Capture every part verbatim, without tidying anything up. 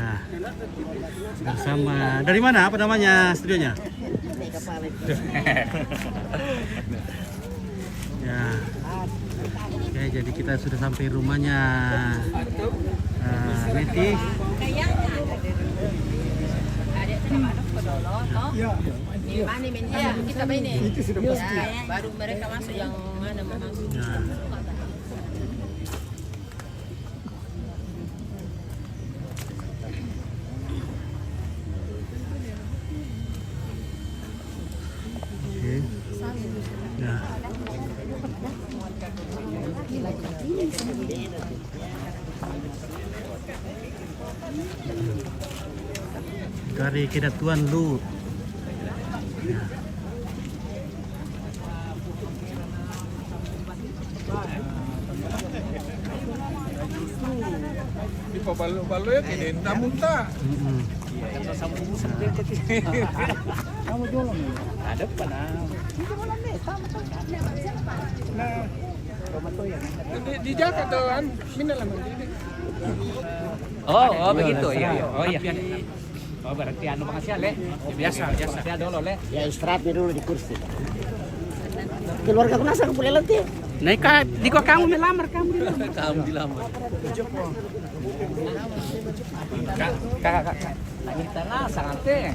Nah, bersama, dari mana? Apa namanya studionya? Ya. Oke, jadi kita sudah sampai rumahnya, eh, Neti. Iya, kita ini. Itu sudah pasti. Ya, baru mereka masuk, yang mana mau masuk. Ya. Oke. Ya. Dari kedatuan lu. Ya. Di pabalo-balo ya, kini namun ta. Mm-mm. Kamu jualan. Ada apa, nah? Nah, di, di Jakarta, kan? Mina lah, Mang. Oh, oh, begitu, iya, iya. Oh, iya. Oh, berarti anu, makasih ya, Le. Biasa, biasa. Makasih ya dulu, Le. Ya, istirahat dulu di kursi. Keluarga ku nasa ku pulih lagi. Nah, Kak, di gua kamu melamar, kamu dilamar. Kamu dilamar. Kak, kak, kak, kak. Nah, kita lah, sangat teh.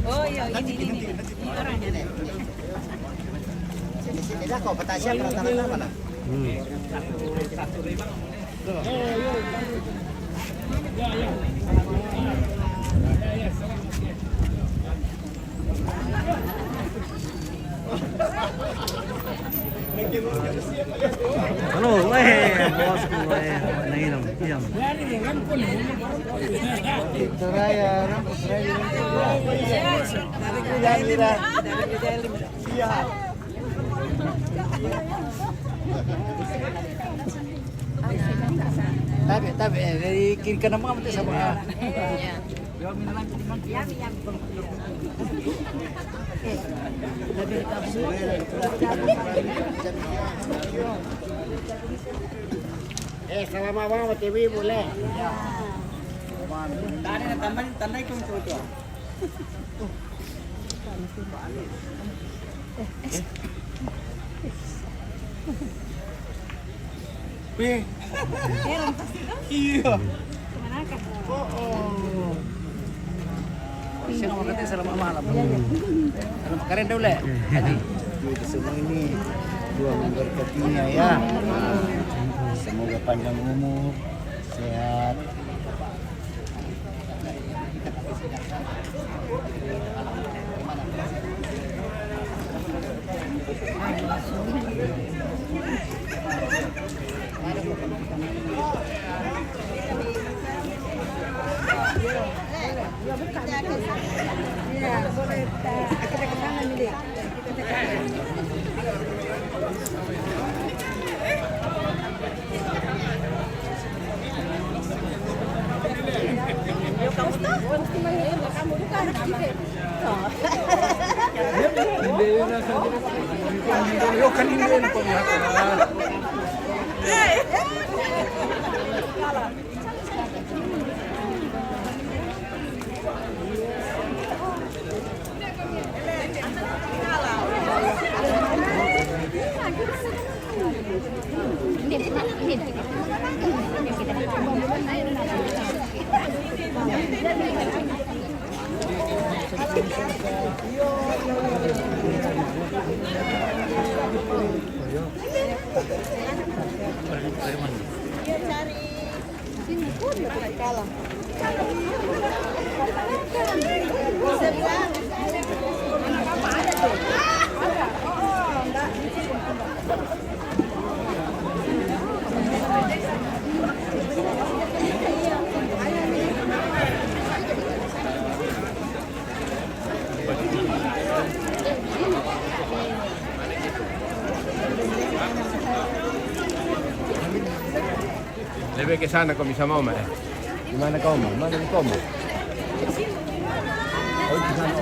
Oh, iya, ini, ini, ini. Ini orangnya, Le. Sini, sini dah, kau peta siapa rata-rata mana? Hmm. Halo, weh, bos, weh, nairam, diam. Itu raya, rambut raya. Iya. Tabe, tabe, eh, dari kiri kanan mama tu sama. Iya. Eh, salama mama, T V boleh. Tanda, tanda, tanda ikut tu. Weh. Heran pasti tuh. Iya. Kemana kah? Oh, oh. Saya mau kata selamat malam. Iya, iya. Selamat keren dulu, Le. Iya. Jadi, duit semua ini Tuhan memberkatinya ya. Semoga panjang umur, sehat. Lebih ke sana kau bisa mau, Mak, eh? Di mana kau, Mak? Mana di kau, Mak? Oh, di sana.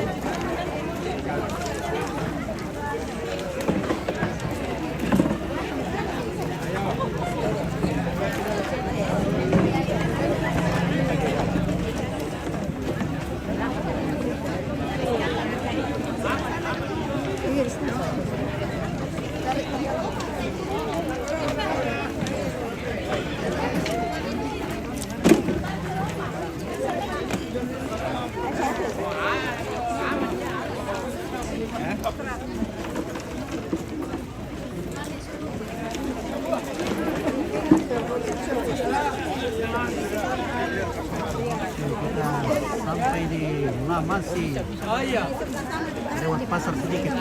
Sampai di Mamasi. Oh, iya. Lewat pasar sedikit.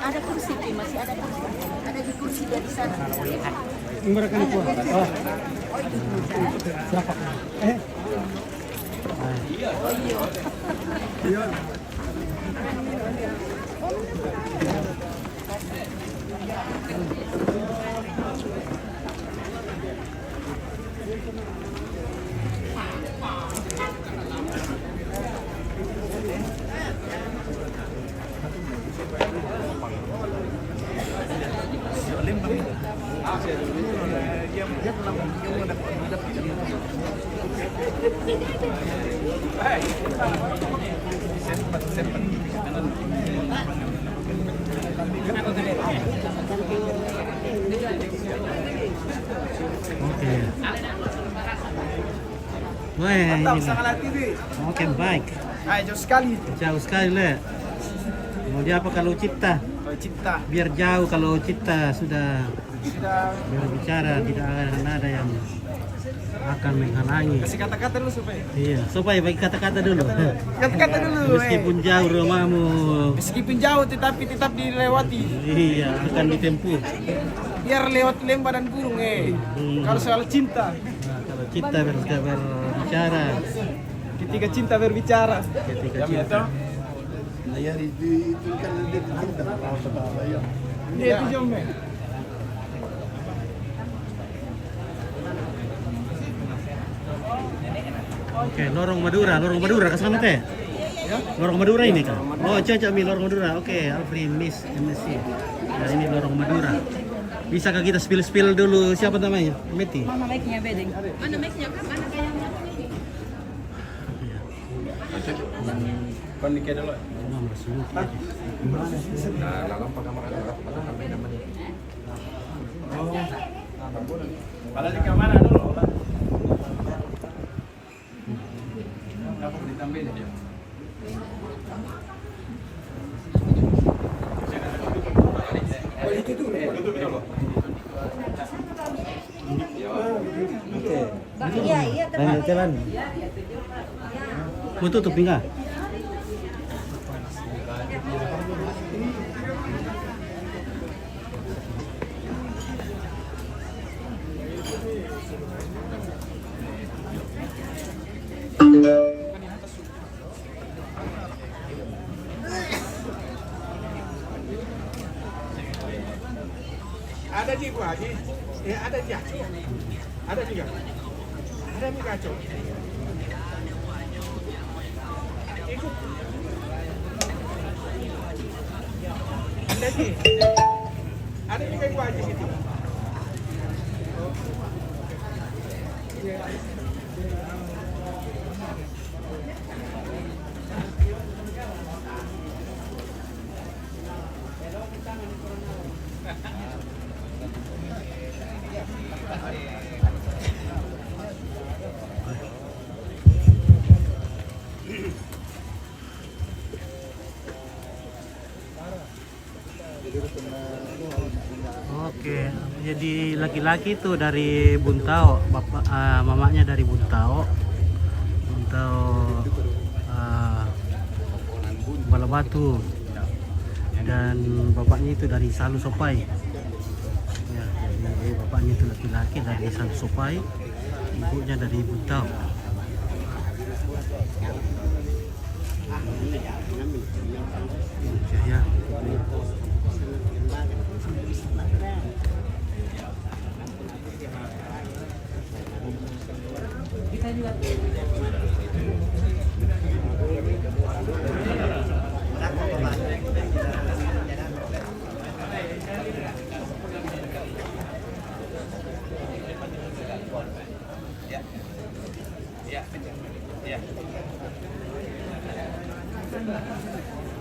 Ada kursi, Pi, masih ada kursi. Ada di kursi dari sana. Mereka ni kuat. Oh. Siapa? Eh? Oke. Weh, mantap, ini. Sangat latih, Pi. Oke, baik. Hai, jauh sekali. Jauh sekali, le. Mau diapa kalau cinta? Kalau cinta. Biar jauh kalau cinta sudah berbicara, tidak akan ada yang akan menghalangi. Kasih kata-kata dulu, supaya. Iya, supaya bagi kata-kata dulu. Kata-kata dulu. Meskipun jauh rumahmu. Meskipun jauh, tetapi tetap dilewati. Iya, akan ditempuh. Biar lewat lembah dan gunung, eh. Hmm. Kalau soal cinta. Nah, kalau cinta ber-, berbicara. Ketika cinta berbicara. Ketika cinta. Nah, ya, di, di, itu kan dia cinta. Dia itu, Jom, eh. Oke, lorong Madura, lorong Madura ke sana, teh. Lorong Madura ini kan? Oh, cocok mi lorong Madura. Oke, Alfred Miss M S C. Nah, ini lorong Madura. Bisakah kita spill-spill dulu siapa namanya? Meti. Mana mic-nya, Bedeng? Mana mic-nya, Kak? Mana kayaknya? Iya. Kon dikit dulu. Nah, lalu apa kamar ada apa namanya? Kalau di kamar ada loh. Apa ditambahin ya? Oke. Iya, iya, tenang. Lanjut jalan. Mau tutup tinggal. Ada di Bu Haji. Eh, ada di Haji. Ada juga. Ada mi kacau. Ikut. Ada di. Ada juga Bu Haji situ. Oke, jadi laki-laki itu dari Buntao, bapak, eh, mamanya dari Buntao, Buntao, eh, Balabatu, dan bapaknya itu dari Salu Sopai. Ya, jadi bapaknya itu laki-laki dari Salu Sopai, ibunya dari Buntao.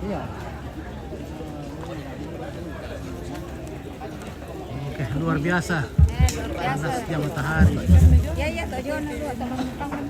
Iya. Oke, luar biasa. Eh, luar biasa. Panasnya matahari. Iya, iya, tuh, Jon, lu, teman-teman.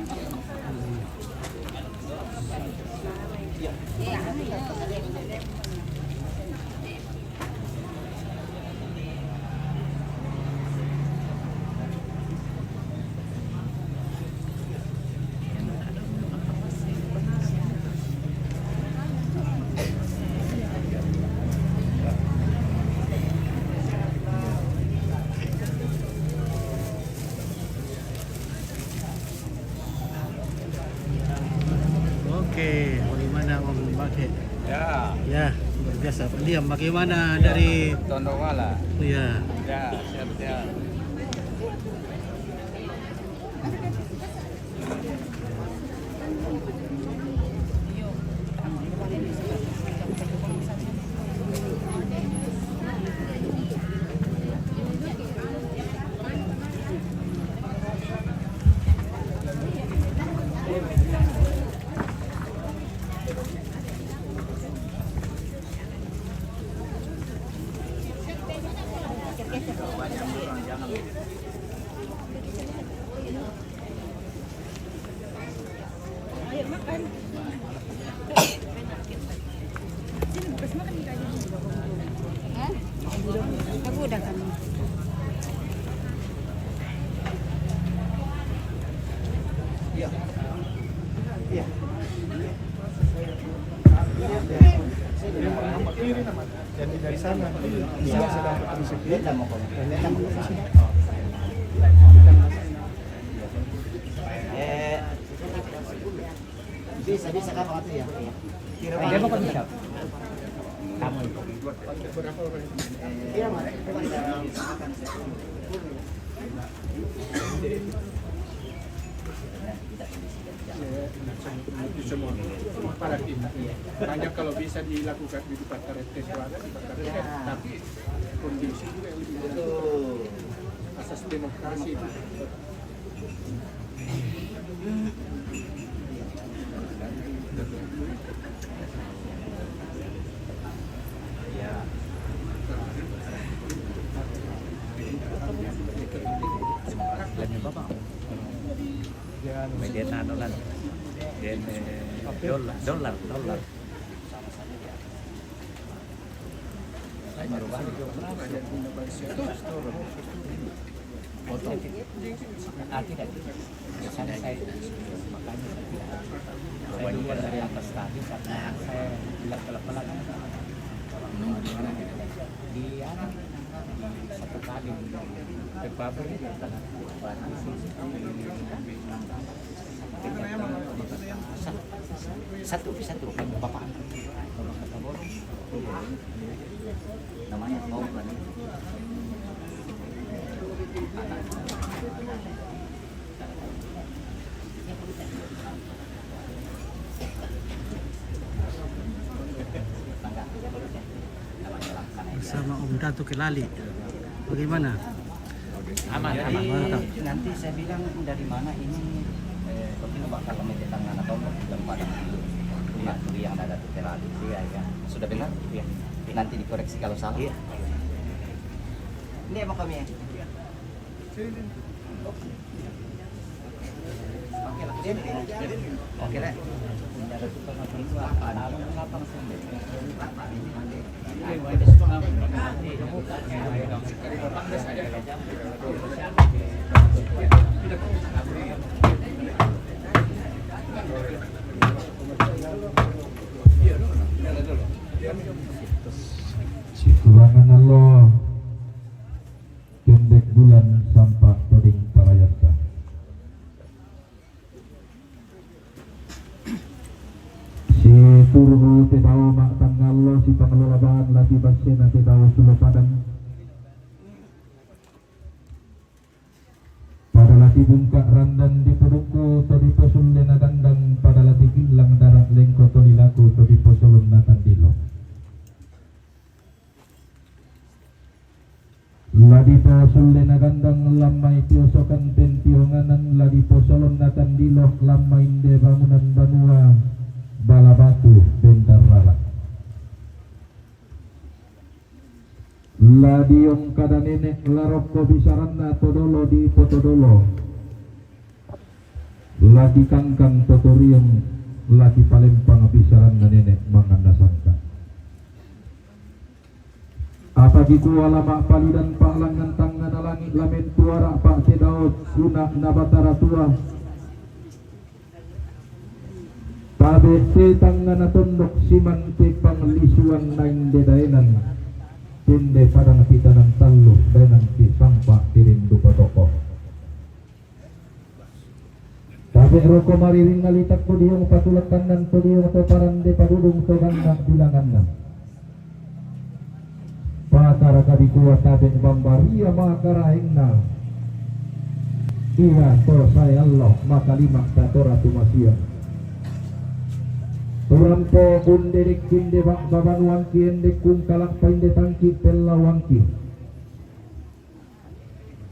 Eh, bagaimana Om Bake? Ya. Ya, luar biasa. Pak Liam, bagaimana dari Tondowala? Ya. Ya, siap-siap. Hah? Aku udah kan. Iya. Iya. Jadi dari sana, bisa sedang rezeki. Eh, bisa, bisa, kapan itu ya? Kira dia mau bisa. Kamu itu. Kira mana? Para kita. Banyak kalau bisa dilakukan di Pasar R T, suara di Pasar R T, tapi kondisi juga yang lebih asas demokrasi. May din ano lang. Then, eh, dollar, dollar, dollar. Ah, tidak. Biasanya saya, makanya saya juga dari atas tadi karena saya gelap-gelap lagi. Di, anu, di satu kali di pabrik. Satu, satu, Bapak. Namanya Tom kan. Bersama Om Datu Kelali. Bagaimana? Aman, aman. Mantap. Nanti saya bilang dari mana ini, eh, kalau tidak bakal kami datang anak Om, belum pada dulu. Rumah dulu yang ada Datu Kelali. Iya, iya. Sudah benar? Iya. Nanti dikoreksi kalau salah. Iya. Ini emang kami ya? Sikurang anu Allah. Kendek bulan sampak toding parayanta. Situru tedao mak tangalo si pangalolabaan lati basena tedao sulo padang. Pada lati bungka randan di puduku to di posulle na gandang pada lati gillang darat lengko to lilaku to di posolon na tandilo. Ladi posulle na gandang lammai tiosokan pentionganan ladi posolon na tandilo lammai inde bangunan banua bala batu bendarrara. Ladi ongkada nenek larokko bisaranna todolo di potodolo. Ladi kangkang totoriong ladi palempang bisaranna nenek manganna sangka. Apagi kuala ma'palidan pa'langngan tangngana langi' lamentuara' pa'tedao suna'na Batara Tua. Tabe' te tangngana tondok simante panglisuan nainde daenan, tende padang titanang tallu daenan tisampa' tirindu patoko. Pada Pe'roko mariring alitakku diong patulekkannan to diong to parande padudung to ganna bilanganna. Pataraka dikua tabe' bambaria makaraengna. Ia to sae allo makalima tatora tumasiang. Turampo undedek inde ba'ba banuangki endek kungkalak painde tangki pellauangki.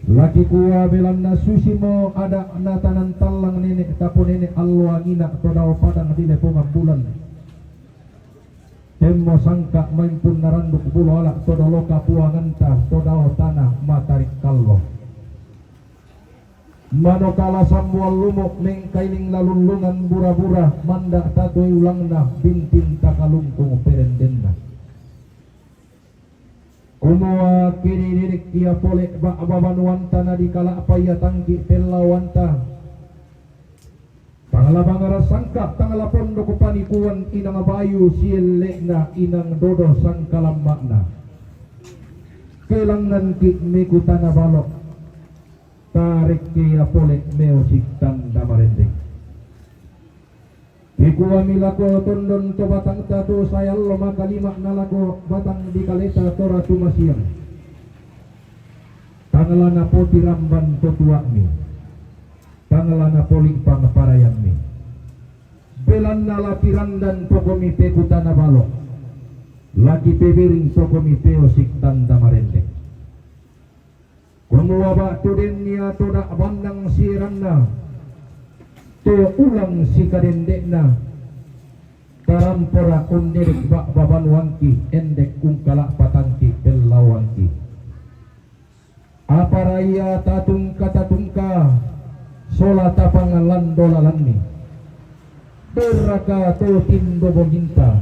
Laki kua belanna susimo ada' natanan tallang nene' taponene' allo angina to dao padang di lepongan bulan. Temmo sangka maimpun naranduk bulo ala' to dolo kapuanganta to dao tana matarik kallo. Manokala sambual lumo mengkailing lalullungan bura-bura manda' tatoi ulangna bintin takalungkung perendenna. Kumua kedededek ia pole ba'ba banuanta na dikala'pa ia tangki pellauanta. Tangala bangara sangka, tangala pondok panikuan inang bayu sielle'na inang dodo sangkalamma'na. Kelangngangki mekutana balo. Tarekke ia pole meosik tanda marendeng. Kikuami lako tondon to batangta tu sae allo makalima na lako batang dikaleta tora tumasiang. Tangala napotiramban to tua'mi. Tangala napoli pangparayanmi. Belanna laki randan pokomi pekutana balo. Laki pebiring pokomi peosik tanda marendeng. Kumua ba'tu den ia to da' bannang sieranna, to ulang sikadende'na, tarampora undedek ba'ba banuangki endek kungkala'pa tangki pellauangki. Apara ia tatungka-tatungka sola tapangalando lalanni. Berraka to tindo bonginta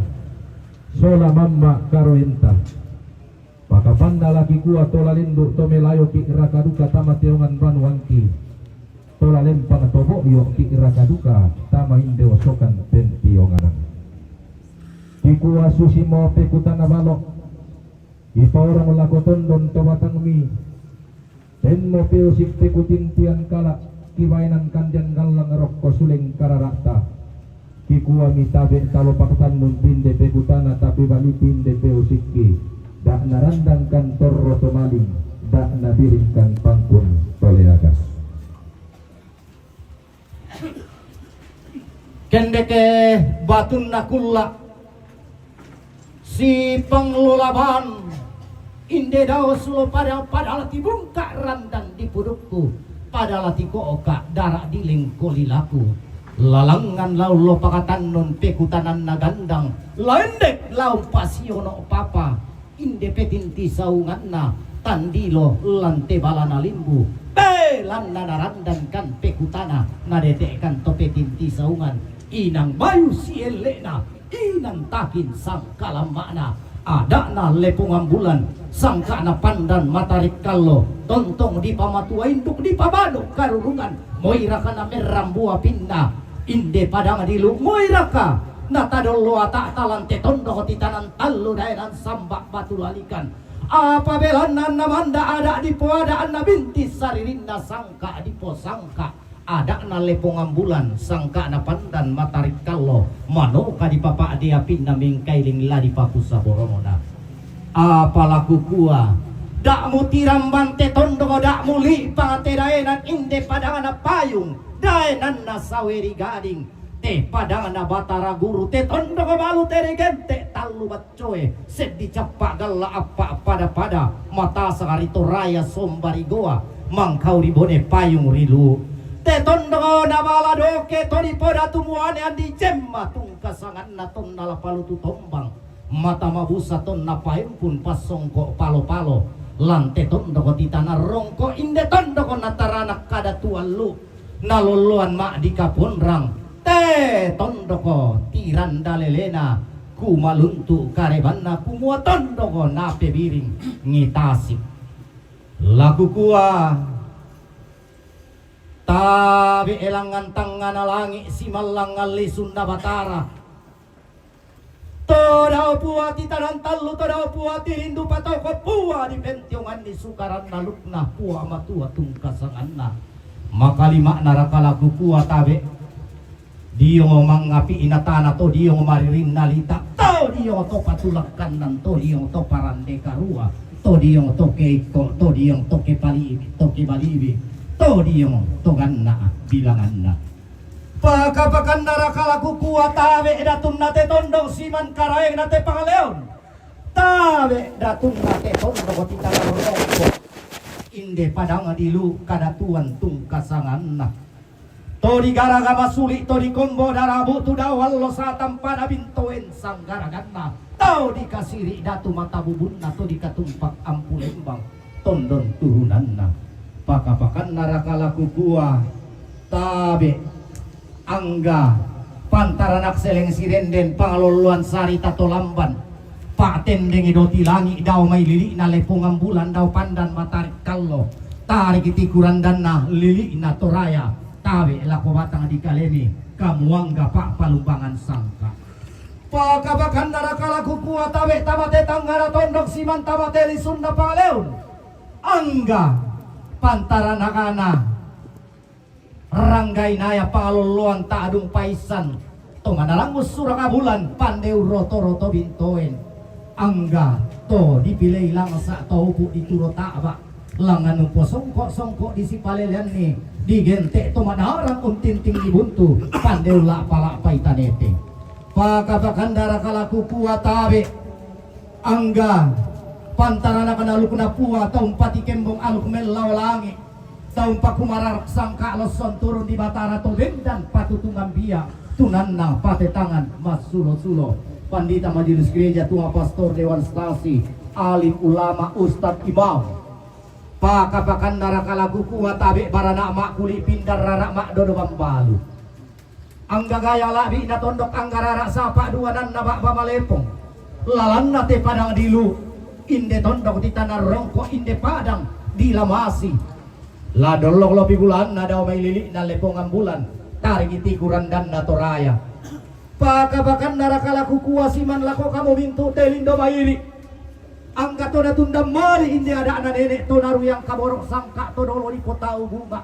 sola mamma' karoenta. Pakapanna laki kua to la lendu' to melayoki' raka duka tama teongan banuangki, to la lempang to bo'yoki' raka duka tama inde osokan pentionganan. Kikua susimo pekutana balo, kipaorong lako tondon to batangmi, Tenmo peosik pekutintian kala' kibaenan kandian gallang rokko suleng karara'ta. Kikuami tabe' talopak tannun pinde pekutana tapebali pinde peosikki, da' narandangkan torro to maling, da' nabiringkan pangkun to leaga. Kendeke batunna kulla' si panglolaban, inde dao sulo pada, padala tibungka' randan di pudukku, padala tiko'ka' dara' di lengkolilaku. Lalangngan laun lo pakatannun pekutananna gandang, laendek laun pasiono' papa. Inde petinti saunganna tandilo lante balana limbu, belanna narandankan pekutana, nadete'kan to petinti saungan, inang bayu sielle'na, inang takin sangkalamma'na, ada'na lepongan bulan, sangka'na pandan matarik kallo, tontong dipamatua induk dipabanu karurungan, moiraka namerrambu apinna, inde padang dilu, moiraka natadollo ata'ta lante tondoko titanan tallu daenan samba' batu lalikan. Apa belanna namanda ada' dipoada' anna binti saririnna sangka' diposangka', ada'na lepongan bulan, sangka'na pandan matarik kallo, manoka dipapa'de apinna mengkailing la dipakusaborongna. Apa la kukua, da' mutirambang te tondoko, da' muli'pang te daenan inde padangna payung, daenanna sawe ri gading, te padangna Batara Guru, te tondoko balu te ri gente' tallu baccoe, seddi cappa' galla' appa' pada-pada, matasang ri Toraya somba ri Goa, mangkau ri Bone payung ri Luwu. Te tondoko nabala doke to dipodatu muane andi jemma tungka sanganna tonna la palutu tombang. Mata mabusa tonna paempun passongko' palo-palo, lante tondoko titana rongko' inde tondoko natarana kada tuallu, nalolloan ma'di kaponrang, te tondoko tiranda lelena, kumaluntu' karebanna kumua tondoko napebiring ngitasik. La kukua, tabe' elangngan tangngana langi' simallangngan lisunna Batara. To dao pua titanan tallu, to dao pua tirindu patauko pua dipentionganni sukaranna lukna pua matua tungka sanganna. Makalima'na raka la kukua tabe', Diongo mangapi inatana to diongo maririnna lita, to diongo to patulakkannan, to diongo to parande karua, to diongo to keikko, to diongo to kepalibi, to kebalibi, to diongo to ganna bilanganna. Pakapakanna rakalaku kua tabe datunna te tondong siman karaengna te pangaleon. Tabe datunna te tondong titana rongko. Inde padang dilu kadatuan tungkasanganna. To di garaga masuli, to di kombo darabu tu dawallo satampana bintoen sanggaraganna. To di kasiri datu matabubunna, to di katumpak ampu lembang tondon turunanna. Pakapakanna rakalaku kua tabe angga pantaranak seleng sirenden pangalolloan sarita to lamban. Pa'tendengi doti langi dao mai lili'na lepongan bulan dao pandan matarik kallo. Tariki tikurandanna lili'na toraya. Tabe lako batang di kalemi kamuangga pa'palumbangan sangka. Pakabakanna rakalaku kua tabe tamate tangngara tondok siman tamate lisunna pangaleon. Angga pantaranakana ranggainaya palolloan ta'dung paissan to manarang ussura kabulan pandeu roto-roto bintoen. Angga to dipilei langsa to upu dituro ta'ba. Langan upo songko-songko disipaleleanni digente to manarang untinting dibuntu pandeu la'pa-la'pai tanete. Pakapakandara kalaku kua tabe. Angga pantaranakana alukna pua tau mpati kembong aluk mellao langi. Tau mpakumararak sangka losson turun di batara to bendan patutungan bia tunanna patetangan massulo-sulo. Pandita majelis gereja, tua pastor, dewan stasi, alim ulama, ustad, imam. Pakapakanna rakalaku kua tabe barana ma'kuli pindar rara ma'dodo bambalu. Angga gayang la'bi'na tondok angga rara sapa duananna ba'ba malepong. Lalanna te padang dilu, inde tondok di tanah rongko, inde padang di lamasi. La dollok lopi bulanna dao mai lili'na lepongan bulan, tarigi tikurandanna toraya. Pakapakanna rakalaku kua siman lako kamu mintu te lindo mairi. Angga to natundan mari inde ada'na nenek to naruyang kaborok sangka to dolo di potau bunga.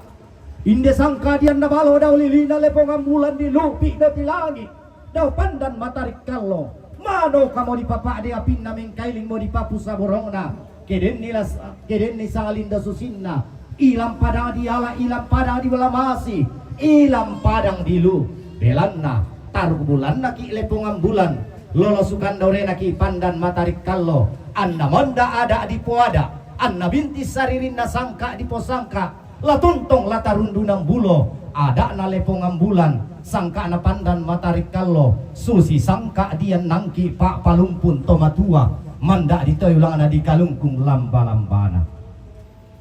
Inde sangka dianna balo dao lili'na lepongan bulan di lupi doti langi dao pandan matarik kallo. Mano kamo dipapa'de apinna mengkailing mo dipapusa borongna. Kedenni las-, kedenni sangalindo susinna. Ilang padang diala, ilang padang di lamasi, ilang padang dilu. Belanna taruk bulanna ki lepongan bulan. Lolo sukanda orena ki pandan matarik kallo. Anna monda ada dipoada. Anna bintis saririnna sangka diposangka. La tontong la tarundunan bulo, ada'na lepongan bulan, sangka'na pandan matarik kallo, susi sangka dian nangki pa'palumpun to matua, manda ditoi ulangna dikalungkung lamba-lambana.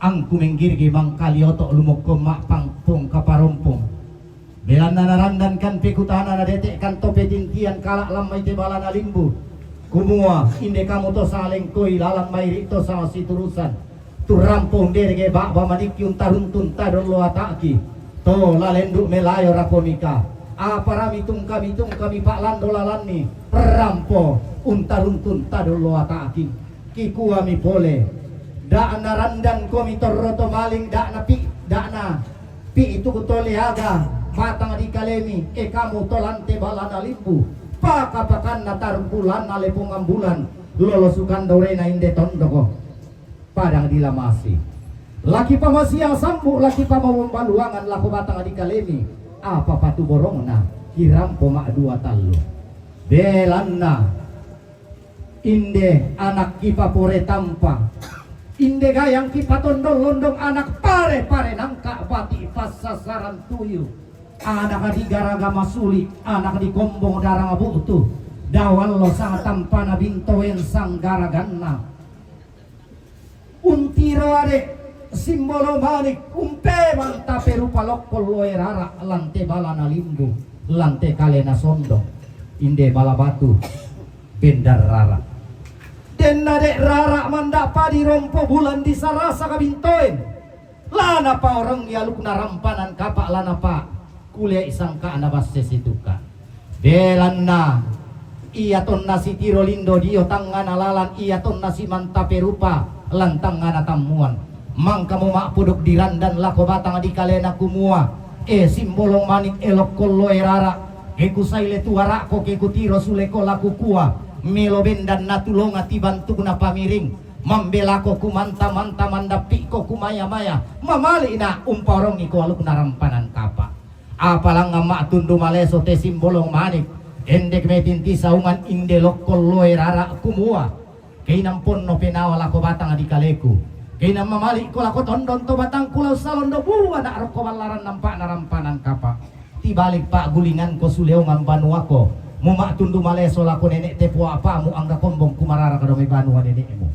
Angku menggirgi mangkalioto lumokkon ma'pangpong kaparompong. Belanna narandankan pekutana nadete'kan to petintian kala lammai te balana limbu. Kumua, inde kamu to salengkoi lalan mairi to sama siturusan. Turampo underege ba'ba manikki untaruntun tadollo ata'ki. To lalendu melayo raponika. Aparami tungkami tungkami pa'lando lalanni. Rampo untaruntun tadollo ata'ki. Kikuami pole. Da'na randan komi torro to maling da'na pi, da'na pi itu kutole aga batang di kalemi, e kamu to lante balana limbu. Pakapakanna tarumpulanna lepongan bulan. Lolo sukanda orena inde tondoko. Padang di lamasi. Laki pamasiang sambu, laki pamawon baluangan lako batang di kalemi. Apa patu borongna, kirampo ma'dua tallu. Belanna. Inde anak ki papore tampa. Inde gayang ki patondong londong anak pare-pare nangka bati passasaran tuyu. Anak di garaga masuli, anak di kombong darang bu'tu. Dawallo sangtampana bintoen sanggaraganna. Untiro ade simbolo manik, umpe manta perupa lokkon loe rara, lante balana limbu, lante kalena sondong, inde bala batu, bendar rara. Denna de rara manda padi rompo bulan di sarasa kabintoen. Lana paorengi alukna rampanan kapa lana pa kuliai sangka'na basse situka. Belanna ia tonna sitiro lindo dio tangngana lalan, ia tonna simanta perupa lan tangngana tammuan. Mangkamo ma'podok dirandan lako batang di kalena kumua, e simbolong manik e lokkon loe rara, Ke kusaile tu ara'ko, ke kutiro suleko la kukua, melo bendan natulonga tibantukna pamiring, mambelako kumanta-manta, mandappi'ko kumaya-maya, mamali'na umpaorongiko alukna rampanan kapa'. Apa langngan ma'tundu maleso te Simbolong Manik, endek metinti saungan inde lokkon loe rara' kumua, Keinang ponno penawa lako batang di kaleku. Keinang mamali'ko lako tondon to batangku lao salondo buana rokko ballaran nampa'na rampanan kapa'. Tibalik pa'gulinganko suleongan banuako. Muma'tundu maleso lako nene' te poapa'mu angga kombong kumarara kado mai banua nene'mu.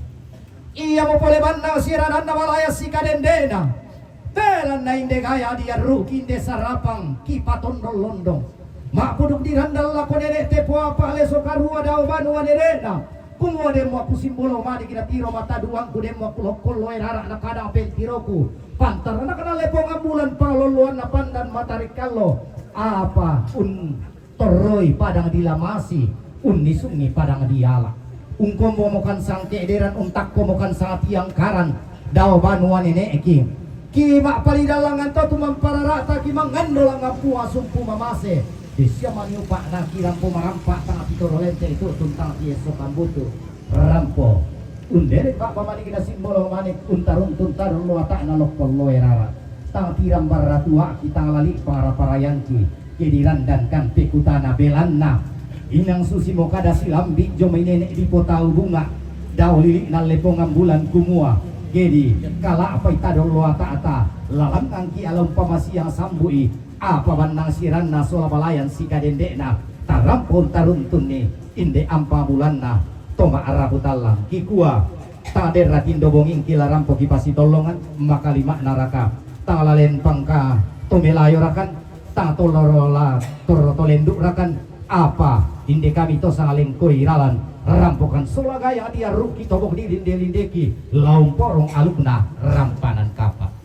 Iamo pole bannang siradanna balaya sikadende'na. Belanna inde gaya diarru'ki inde sarapang kipatondon londong. Ma'puduk dirandang lako nene' te poapa leso karua dao banua nene'na. Kumua demmo aku Simbolong Manik natiro mata duangku, demmo aku lokkon loe rara' nakada pentiroku. Pantaranakna lepongan bulan, palolloanna pandan matarik allo. Apa un torroi padang di Lamasi, unnisungi padang di Ala. Ungkombomokan sangke'deran, untakkomokan sangatiangkaran, dao banua nene'ki. Ki ma'palidallangan to tu mamparara'ta, ki mangando langngan pua sumpu mamase. Disia maniupa'na ki rampo marampa' tang pitoro lente itu tuntang tiesso kambutu. Rampo. Undere ba'ba manikna Simbolong Manik, untarung tuntarung loata'na lokkon loe rara'. Tang tirang barra tua'ki, tang lali' para-parayangki. Ke dirandankan pekutana belanna. Inang susimo kada silambi' jo mai nene' dipotau bunga'. Dao lili'na lepongan bulan kumua. Ke dikala'pai tadong loata'ta. Lalangngangki ala umpama siang sambu'i. Apa bannang siranna sola balayan sikadende'na, tarampo untaruntunni inde ampa bulanna to ma'rapu tallang. Kikua, tang derra tindo bongingki la rampo kipasitollongan, makalima'na raka, tang lalen pangka to melayo rakan, tang toloro la torro to lendu' rakan, apa inde kami to sangalengkoi ralan rampokan sola gaya diarru'ki tobok di linde-lindeki, la umporong alukna rampanan kapa'.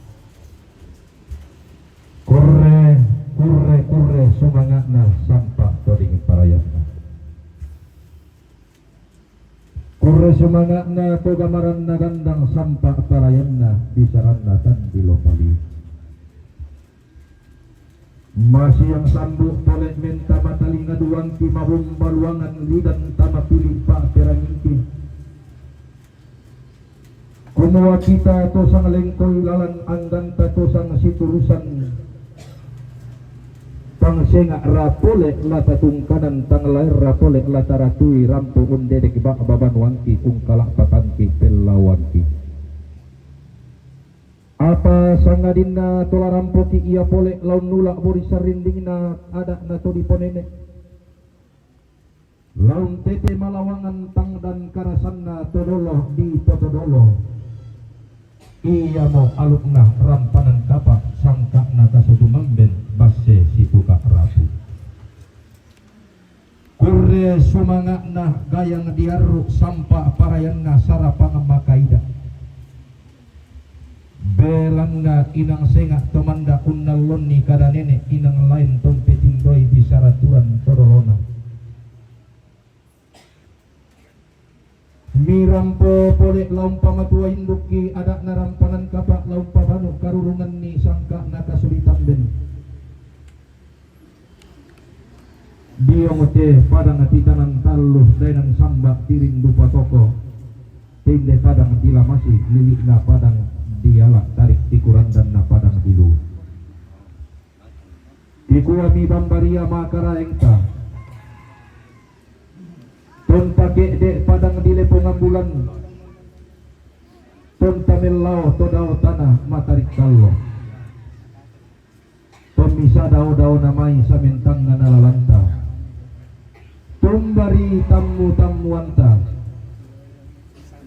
Kurre, kurre, kurre sumanga'na sampa' to dingin parayanna. Kurre sumanga'na to gamaranna gandang sampa' parayanna bisaranna tandilo paliu. Masiang sambu' pole menta matalinga duangki mabomba luangan lidan tama pili' pa'perangingki. Kumua kita to sanglengkoi lalan angganta to sangsiturusan. Tang senga' ra pole la tatungkanan, tang laen ra pole la taratui, rampo undedek ba'ba banuangki, ungkala'patangki pellaoangki. Apa sangadinna to la rampoki ia pole la unnula' bori sarrindingna ada'na to diponene'. La untete malawangan tangdan karasanna to dolo dipotodolo. Iamo alukna rampanan kapa', sangka'na tasotu mamben basse sipuka' rapu. Kurre sumanga'na gayang diarru' sampa' parayanna sarapang makaida'. Belanna inang senga' to manda' unnallonni kada nene', inang laen to umpetindoi bisara turan to dolona. Mirampo pole la umpamatua indukki ada'na rampanan kapa', la umpabanu' karurunganni sangka'na kasuli tamben. Diong te padang titanan tallu, daenan samba' tiring dupa toko. Tinde padang di Lamasi, lili'na padang di Ala, tarik tikurandanna padang di Lu. Kikuami bambaria makaraengta. Tonta ke'de' padang di Lepongan Bulan. Tonta mellao to dao tana matarik allo. Tommisa dao-daona mai samentangnga na lalanta. Tombari tammu-tammuanta.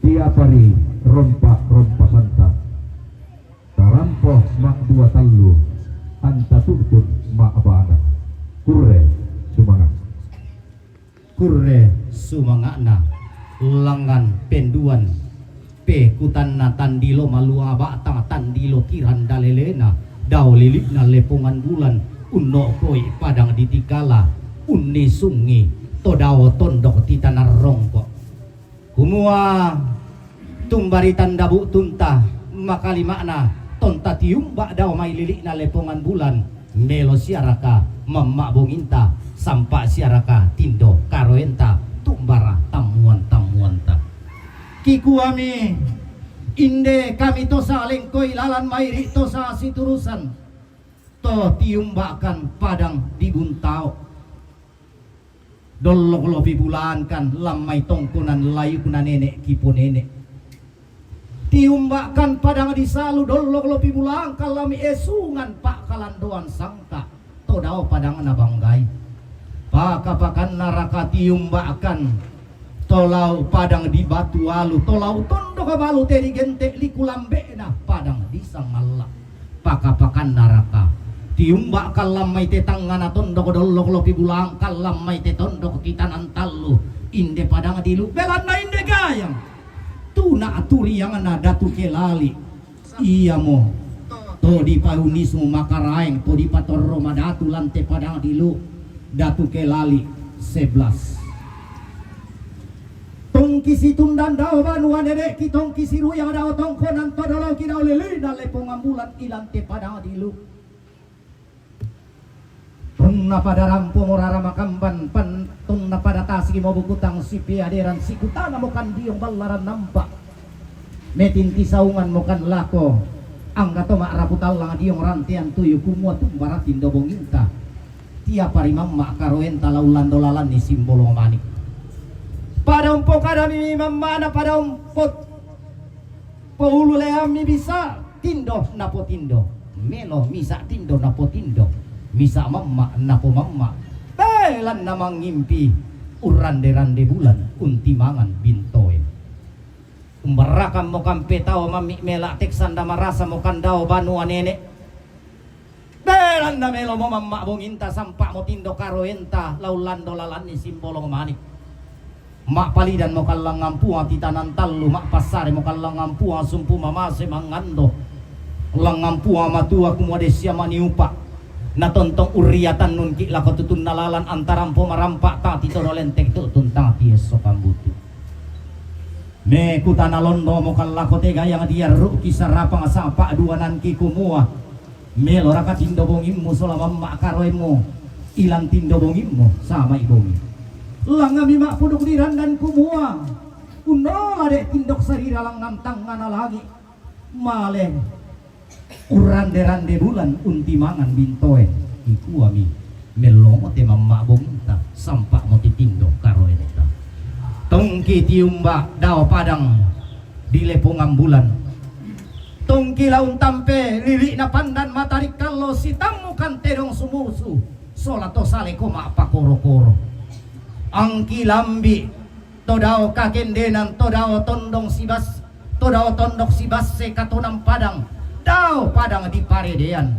Tiapari rompa-rompasanta. Tarampo ma'dua tallu, anta tu'tun ma'bana. Kurre sumanga'. Kurre sumanga'na, langngan penduan, pekutanna tandilo malua ba'tang tandilo tiranda lelena, dao lili'na Lepongan Bulan, unno'koi padang di Tikala, unnisungi to dao tondok titanan rongko'. Kumua, tumbari tanda bu'tunta, makalima'na, tonta tiumba dao mai lili'na Lepongan Bulan, melo siaraka mamma' bonginta, Sampa' siaraka tindo karoenta tumbara tammuan-tammuanta. Kikuami, inde kami to salengkoi lalan mairi' to sasiturusan, to tiumba'kan padang di Buntao. Dollok lopi bulaangkan lammai tongkonan layukna nene' kiponene'. Tiumba'kan padang di Salu, dollok lopi bulaangkan lami esungan pa'kalandoan sangka', to dao padangna Banggai. Paka-pakanna raka tiumba'kan to lao padang di Batu Alu, to lao tondok balu te di Gente' liku lambe'na padang di Sangalla. Paka-pakanna raka tiumba'kan lammai te tangngana tondok, dollok lopi bulaangkan lammai te tondok ti Tanan Tallu, inde padang di Lu, belanna inde gayang. Tuna turiangna Datu Kelali, iamo to dipaunnismu makaraeng, to dipatorro madatu lan te padang di Lu, Datu Kelali sebelas. Tongki situndan dao banua nene'ki, tongki siruyang dao tongkonan, to doloki dao lilina Lepongan Bulan ilan te padang di Lu. Tonna pada rampomo rara makamban, pan tonna pada tasikimo bukutang sipeaderan, sikutanamokan diong ballaran nampa'. Metinti saunganmokan lako angga to ma'rapu tallang diong rantean tuyu, kumua tumbara tindo bonginta. Tiapa ri mamma' karoenta la ullando lalanni Simbolong Manik. Pada umpokadami mamma'na, pada umpo-, poululeammi bisa tindo napotindo, melo misa' tindo napotindo, misa' mamma' napomamma', belanna mangngimpi urrande-rande bulan untimangan bintoe. Umbarrakammokan petao mammi' mela' teksanda, marasamokan dao banua nene'. Belanna melomo mamma' bonginta, sampa'mo tindo karoenta la ullando lalanni Simbolong Manik. Ma'palidanmokan langngan Puang ti Tanan Tallu, ma'passaremo kan langngan Puang sumpu mamase mangando, langngan Puang Matua, kumua de sia maniupa'. Na tontong urriatannunki' lako tutunna lalan, antarampo marampa' tang ti todo lentek tu'tun tang ti esso kambutu. Mekutana londomokan lako te gayang diarru'ki sarapang sapa' duananki, kumua, meloraka tindo bongimmu sola mamma' karoemmu ilan tindo bongimmu sama'i bongi? Langngammi ma'puduk di randan, kumua, unnola de' tindok sarira langngan tangngana langi'. Male urrande-rande bulan untimangan bintoe, ikuami, mellomo te mamma' bonginta, sampa'mo ti tindo karoenta. Tongki tiumba' dao padang di Lepongan Bulan. Tongki la untampe lili'na pandan matarik allo, sitammukan tedong sumusu sola to saleko ma'pakoro-koro. Angki lambi' to dao kakendenan, to dao tondong sibas-, to dao tondok sibasse katonan padang, dao padang di Paredean.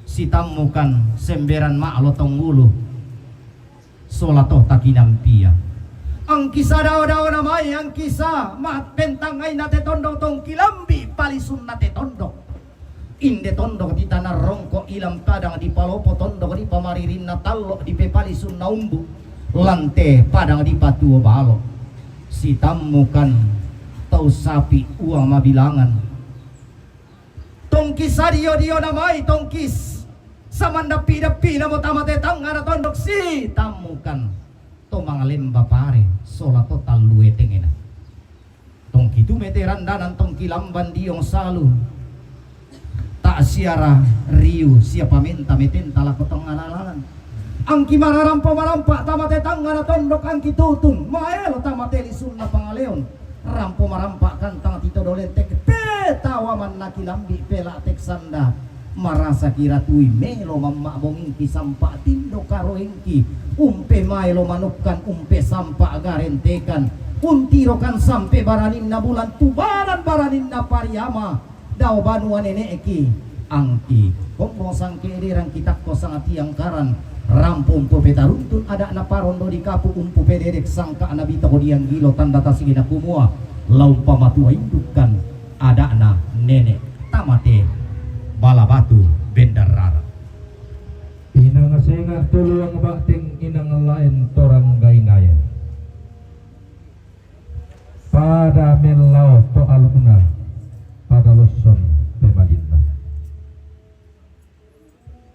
Sitammukan semberan ma'lo tonggulu sola to takinampiang. Angkisa dao-daona mai, angkisa ma'pentangngaina te tondok, tongki lambi' palisunna te tondok. Inde tondok di Tana Rongko' ilan padang dipalopo, tondok di pamaririnna tallo' dipepalisunna umbu', lan te padang dipatuo balo'. Sitammukan tau sapi' uang mabilangan. Tongki sadio-diona mai, tongki s-, samandappi-dappi'namo tama te tangngana tondok, sitammukan to manglemba pare sola to tallue tengena. Tongki tumete randanan, tongki lamban diong salu. Ta' siara riu sia pamenta metenta lako tongngana lalan. Angki mararampo marampa' tama te tangngana tondok, angki tutun maelo tama te lisunna pangaleon. Rampo marampa' kantang ti todo lentek, petawa mannaki lambi' pela' teksanda. Marasaki ratui, melo mamma' bongingki sampa' tindo karoengki, umpe maelo manukkan, umpe sampa' garentekan, untirokan sampe baraninna bulan, tubanan baraninna pariama, dao banua nene'ki, angki kombong sangke ederan kitakko sangatiang karan, rampo umpopetaruntun ada'na parondo di kapu', umpopededek sangka'na bitoko dianggilo tanda tasigina kumua, la umpamatua indukkan ada'na nene' tamate bala batu bendarrara. Inang senga' toluang ba'teng inang laen torang gainaen. Pada mellao to alukna, pada losson pemalinna.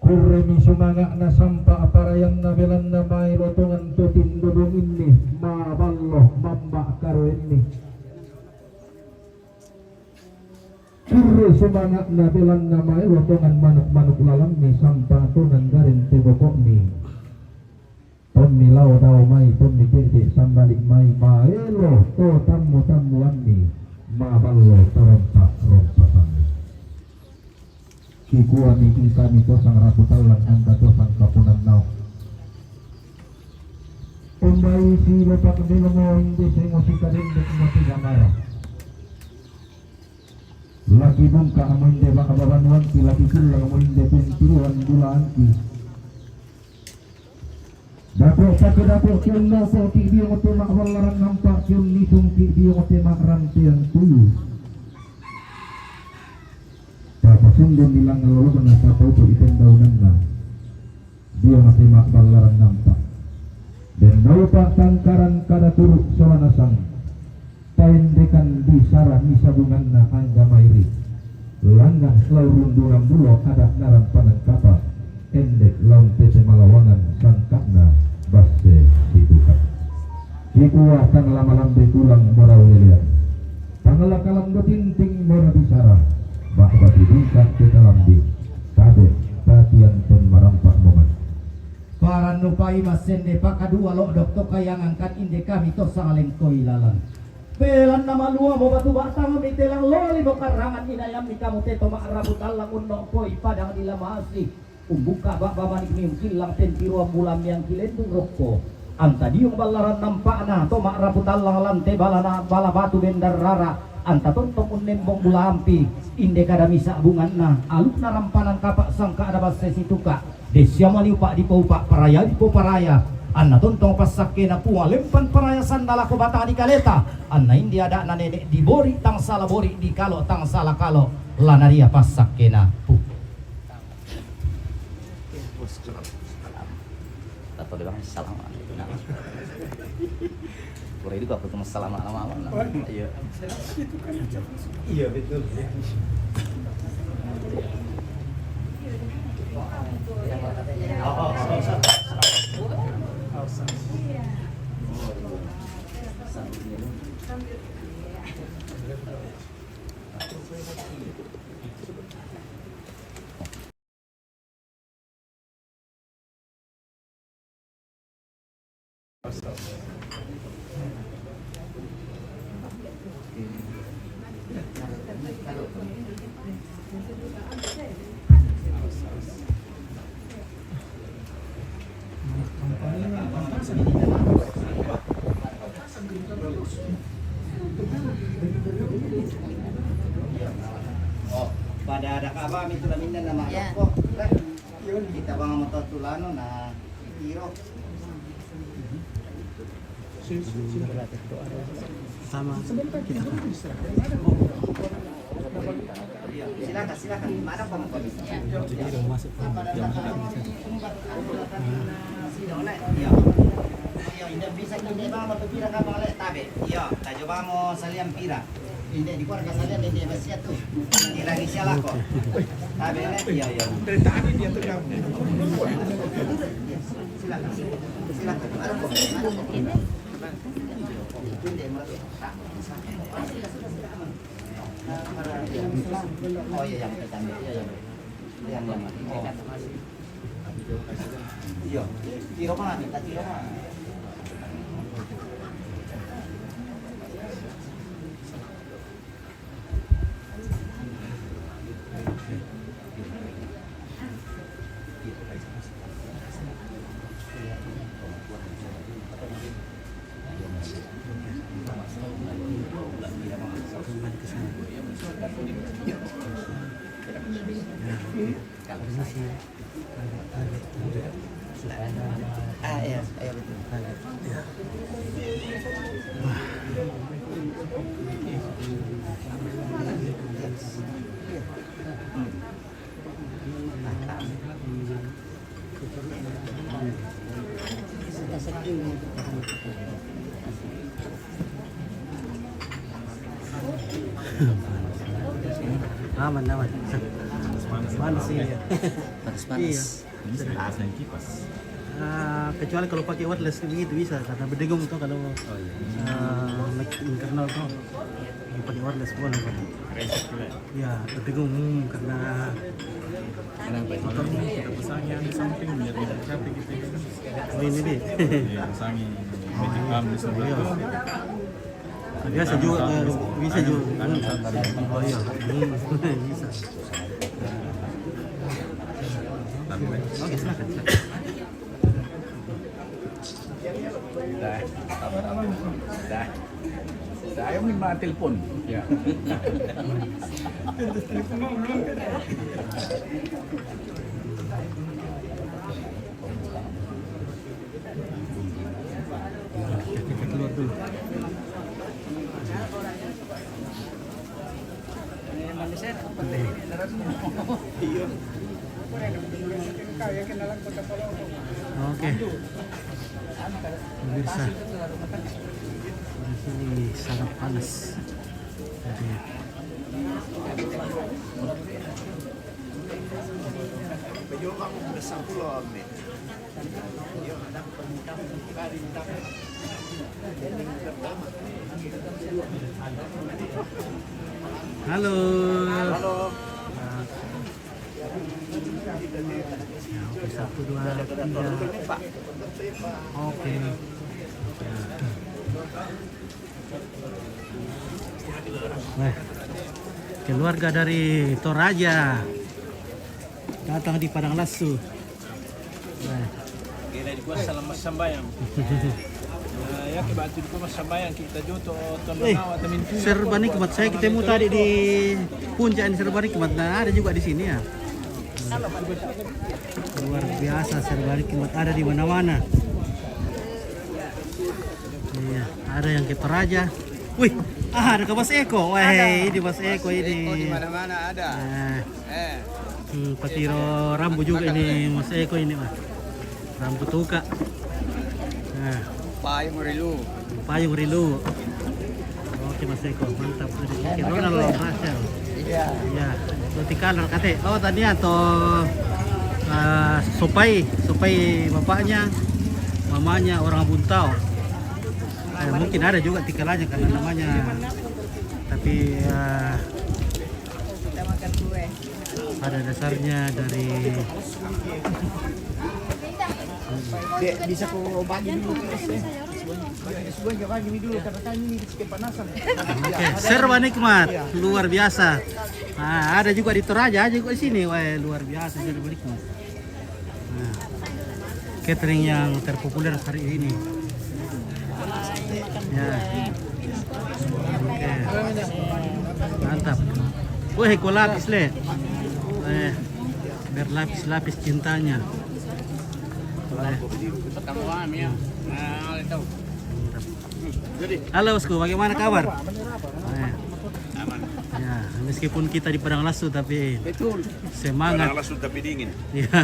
Kurre miso Manga'na sampa' parayanna belanna maelo tongan to tindodong inni, maballo mamba' karoenni. Curru' sumanga'na belanna maelo tongan manuk-manuk lalammi, sampa' tongan gareng te boko'mi. Tommi lao dao mai, tommi ke'de' sambali' mai, maelo to tammu-tammuammi, maballo to rompa'-rompa'ammi. Kikuami, ingkami to sang rapu tallang, anta to sang kaponannao. Umbai silopak delomo inde sengo sikadendek mati gamara. Laki bungka' mo inde ba'ba banuangki, laki killang mo inde pentiruan bulaangki. Dapo' pake dapo' kiunnoko' ki' biong te ma'ballaran nampa', kiunnisung ki' biong te ma'rantean tuyu. Tapasundun ni langngan lolokna, tapautu'i pendaunanna biong te ma'ballaran nampa'. Den naupa' tangkaran kada turu' sola nasang. Paendekan bisara misa bunganna angga mairi. Langngan lao rundungan bulo ada' narampanan kapa', endek lao ntete malawangan sangka'na basse situka'. Kikua tang la malambe tulang mora ulelean, tang la kalando tinting mora bisara, ba'ba tidungka' te talambi', tabe' tatian ten marampa' moman. Parannupai massende pakadua lo'dok to kayangangkan inde kami to sangalengkoi lalan. Belanna maluamo batu batang mitelang lolimo karangan inayammi kamu te to ma'rabu tallang unno'koi padang di lamasi. Umbukka' ba'ba manik miungkillang pentiruan bulammi angkilendung rokko. Anta diong ballaran nampa'na to ma'rabu tallang lante balana bala batu bendarrara. Anta tontong unnembong bulampi. Inde kada misa' bunganna alukna rampanan kapa' sangka'na basse situka'. Dessiamo niupa' dipoupa', paraya dipoparaya, anna tontong passakkena Puang lempan paraya sanda lako batang di kaleta, anna inde ada'na nene' dibori' tang sala bori', dikalo' tang sala kalo', lanaria passakkena. Pu. Tato de bang salam. Kurang juga aku cuma salam nama mama. Iya. Iya, betul. Oh, pada ada kabar itu lah minta nama. Ya. Kita bang motor tulano na tiro. Sama. Silakan, silakan. Mana pemukul? Masuk. Iya. Iya, inda bisa kita bawa tu pira kapang le tabe. Iya, tajo bawa mo salian pira. Inda di keluarga salian, inda masih tu. Ini lagi siapa kok? Tabe le, iya, iya. Dari tadi dia tegang. Silakan. Silakan. Ada kok. Oh iya, yang kita ambil. Iya, iya. Yang, yang. Oh. Iya. Tiro mana? Minta tiro mana? Ah, iya, iya, betul. Aman, aman. Panas, panas. Panas, iya. Panas, panas. Iya. Ini sebelah saya kipas. Ah, kecuali kalau pakai wireless begitu bisa, karena berdengung tuh kalau, oh, iya, ah, internal tuh. Pakai wireless boleh, Pak. Resek juga. Ya, berdengung, hmm, karena kenapa itu? Motornya kita pasangnya di samping biar tidak capek gitu ya. Oh, ini dia. Iya, pasangin. Oh, iya. Di sebelah, iya, tuh. Biasa juga, eh, bisa juga. Anu, anu, anu. Oh, iya. Hmm, bisa. Oke, silakan, silakan. Dah. Dah. Saya minta telepon. Ya. Kita keluar dulu. Oke. Pemirsa. Di sini sangat panas. Jadi, halo. Halo. Ya, oke, satu, dua, tiga. Oke. Ya. Nah, keluarga dari Toraja datang di Padang Lasu. Nah. Gila, di kuasa lemas sambayang. Nah, ya, kebatu di kuasa sambayang, kita joto, tondo, eh, nawa, temin tuyo, serba nikmat. Saya ketemu tadi di puncak ini, serba nikmat. Nah, ada juga di sini ya. Luar biasa, serba nikmat ada di mana-mana. Iya, ada yang ke Toraja. Wih, ah, ada ke Mas Eko. Wah, ada. Ini Mas Eko ini. Eko di mana-mana ada. Nah. Eh. Hmm, patiro rambu juga ini Mas Eko ini, Mas. Rambu tuka. Nah. Payung rilu. Payung rilu. Oke, Mas Eko, mantap. Ada Ronald Rachel. Iya. Ya, roti kalar kate. Oh, tadi atau, eh, sopai, sopai bapaknya, mamanya orang Buntau. Eh, mungkin ada juga tikalanya karena namanya. Tapi, eh, kita makan kue. Pada dasarnya dari Dek, bisa ku bagi dulu, please, eh? Bagi, bagi dulu, karena kan ini kepanasan. Oke, serba nikmat, iya, luar biasa. Nah, ada juga di Toraja, ada juga di sini. Wah, luar biasa, serba nikmat. Nah, catering yang terpopuler hari ini. Ya. Oke. Mantap. Weh, kau lapis, le. Eh, berlapis-lapis cintanya. Eh. Mantap. Halo, Bosku, bagaimana kabar? Eh. Ya, meskipun kita di Padang Lasu, tapi betul. Semangat. Padang Lasu tapi dingin. Iya,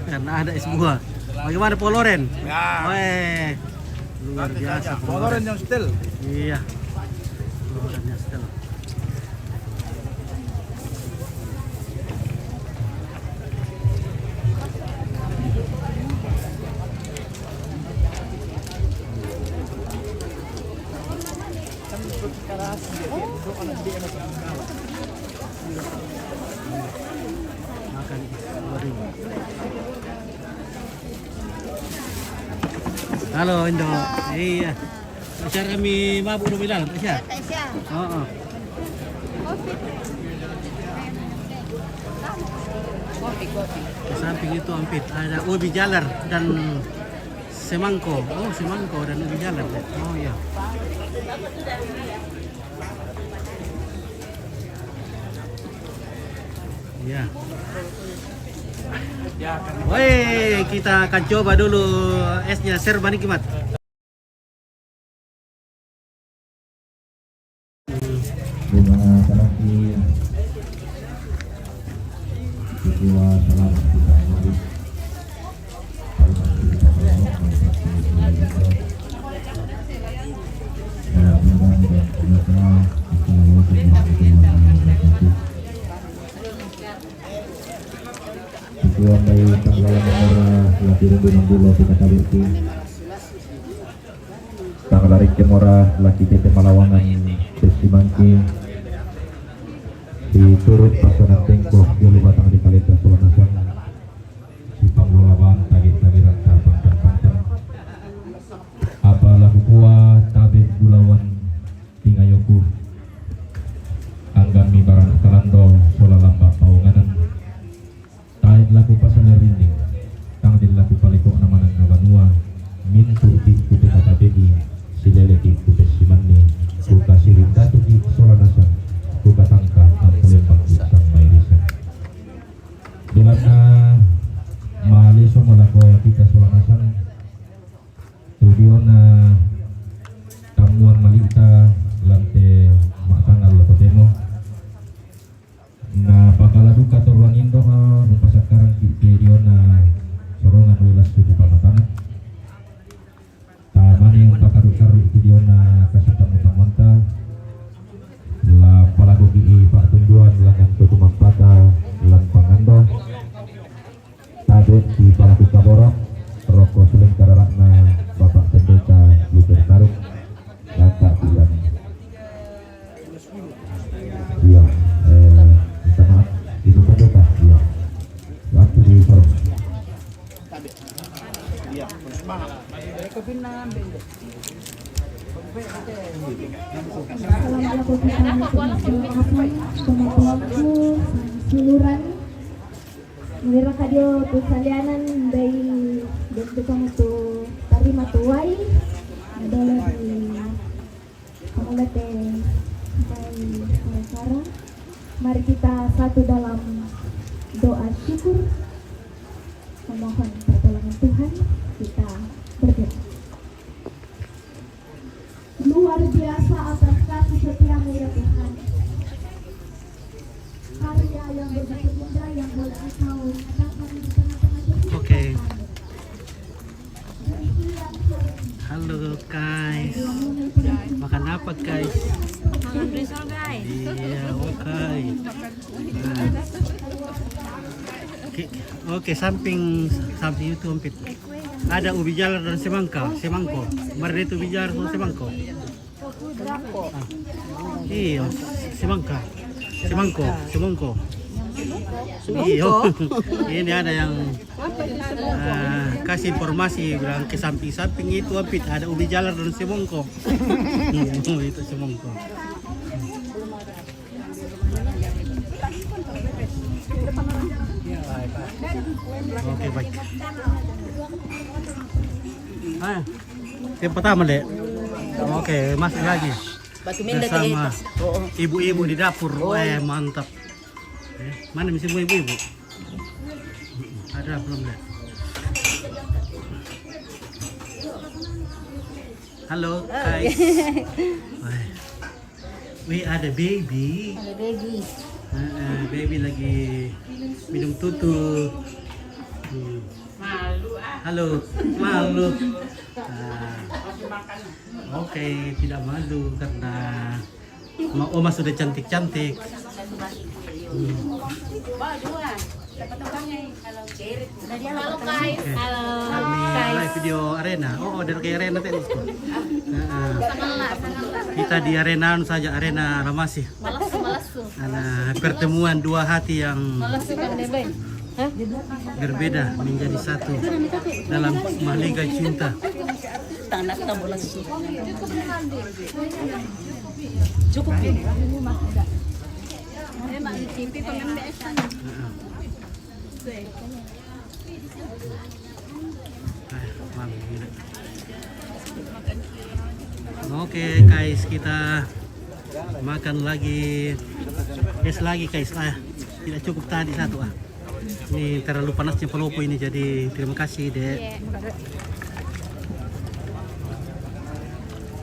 karena ada es buah. Bagaimana Poloren? Ya. Weh, luar biasa Poloren. Poloren yang setel. Iya. Poloren yang setel. Halo, Indo. Iya. Acara kami mabuk dulu bilang, Tasya. Tasya. Oh, oh. Kopi, kopi. Di samping itu ampit ada ubi jalar dan semangko. Oh, semangko dan ubi jalar. Oh, iya. Ya. Woi, kita akan coba dulu esnya, serba nikmat. Doa terakhir. Kedua, salam kita mari. Dalam mora laki rindu nang bulo kita kabeki. Tanggal hari kemora laki tete malawangan pesimangki. Di turut pasanan tengkoh di lubatang di kalita suanasang. Si panggolaban tagit-tagiran tapang-tapang. Apa laku kua tabe bulawan tingayoku. Anggan mi barang kalando sola lamba paunganan. Tae laku pasana rinding, tang di laku paliko namanan na banua, mintu di kupe kata begi, silele di kupe simanni, kuka siri datu di sola nasa, kuka tangka angkulembang di sang mairisan. Bilana maliso malako kita sola nasa, tudiona tamuan malita lante matangal lako temo. Na pakala duka toruan indo, eh, umpasakkaran ki ke diona sorongan welas suku pamatangan. Tamani umpakaru-karu ki diona kasitamu tamanta. La palago ki i patunduan langan tutumampata lan panganda. Tabe di palaku kaboro, roko suleng kararakna Bapak Pendeta Luther Taruk, Bapak Tuhan. Iya, eh, minta maaf, Ibu Pendeta, iya. Waktu di sorong. Assalamualaikum warahmatullahi wabarakatuh. Suluran. Mira kadio tu salianan dai bentuk kamu tu tarima tuai. Adalah di Pangulate mai Kara-Kara. Mari kita satu dalam doa syukur, memohon pertolongan Tuhan. Kita berdoa. Luar biasa atas kasih setiamu ya Tuhan. Karya yang begitu indah yang boleh Engkau nyatakan di tengah-tengah kehidupan kami. Oke. Halo guys. Makan apa guys? Makan risol guys. Iya, oke. Oke, oke, samping, samping itu, Ompit. Ada ubi jalar dan semangka, semangko. Mari itu ubi jalar dan semangko. Ah. Iya, semangka. Semangko, semangko. Iya. Ini ada yang, ah, kasih informasi, bilang ke samping-samping itu, Ompit, ada ubi jalar dan semangko. Itu semangko. Oke, baik. Ah, yang pertama, Dek. Oke, masuk lagi. Batu Mendet bersama ibu-ibu di dapur. Oh. Eh, mantap. Eh, mana misi ibu-ibu? Ada belum, Dek? Halo, guys. Wah. Wih, ada baby. Ada baby. Heeh, baby lagi minum tutu. Hmm. Malu, ah. Halo, malu. Ah. Oke, tidak malu karena Ma-, Oma sudah cantik-cantik. Hmm. Halo, guys. Oke. Halo. Ini live video arena. Oh, dari ke arena tadi. Heeh. Kita di arena anu saja, arena Ramasi. Malas, malas tuh. Karena pertemuan dua hati yang berbeda menjadi satu dalam mahligai cinta. Tanah kita bola sih. Cukup ya. Heeh. Ah, malu, gila. Oke, guys, kita makan lagi. Es lagi, guys. Ah, tidak cukup tadi satu, ah. Ini terlalu panasnya palopo ini, jadi terima kasih, Dek. Iya.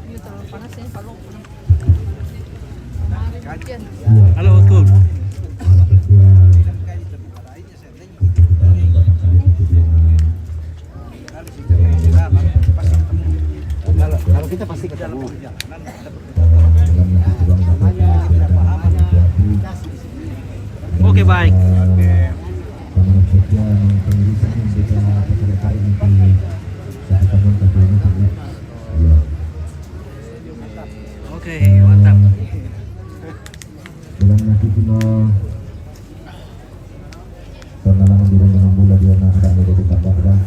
Ini terlalu panas ya, palopo. Halo, Kum. Kalau, kalau kita pasti ketemu. Oke, baik. Ya, pengirisan yang kita perkirakan nanti satu tahun, satu tahun, satu tahun. Ya. Oke, mantap. Dalam nanti kita perkenalan di dalam bola dia nak ada ada di tambah dah.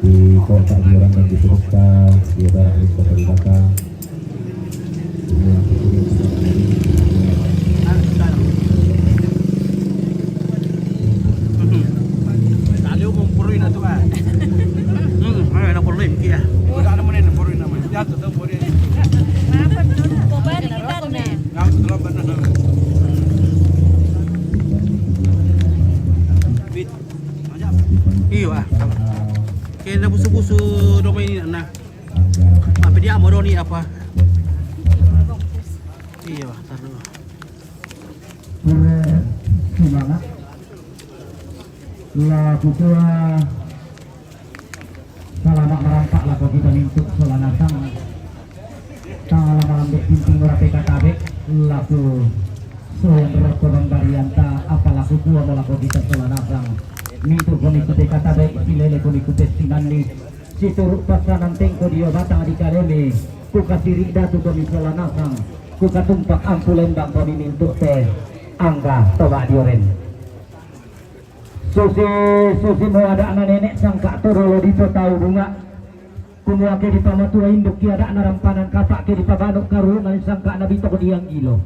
Di kota di orang dan di kota di daerah di kota di kota. Taliw mo, puro yun na to ah. Hmm, ay, na puro yun kaya. Wala naman yun, puro yun naman. Yato, to, puro yun. Yato, to, ba na naman. Wait. Iyo ah. Kaya nabuso-buso daw may na. Apa dia mo daw ni apa? Iyo ah, taro. Pure semangat. La kutua. Salama' marampa' lako kita mintu' sola nasang. Tang la malambe' tinting ora pekatabe' lako soyan rokko mambarianta, apa lako kuamo lako kita sola nasang. Mintu' komi kupekatabe', silele komi kupessinanni, situru' passanan tengko dio batang di kalemi, kukasiri' datu komi sola nasang, kukatumpak ampu lembang komi mintu' te angga toba' dio ren. Susi, susi mo ada'na nene' sangka' to dolo dipotau bunga'. Kumua ke dipamatua induk ki ada'na rampanan kapa' ke dipabanu' karuhunan sangka' nabitok dianggilo.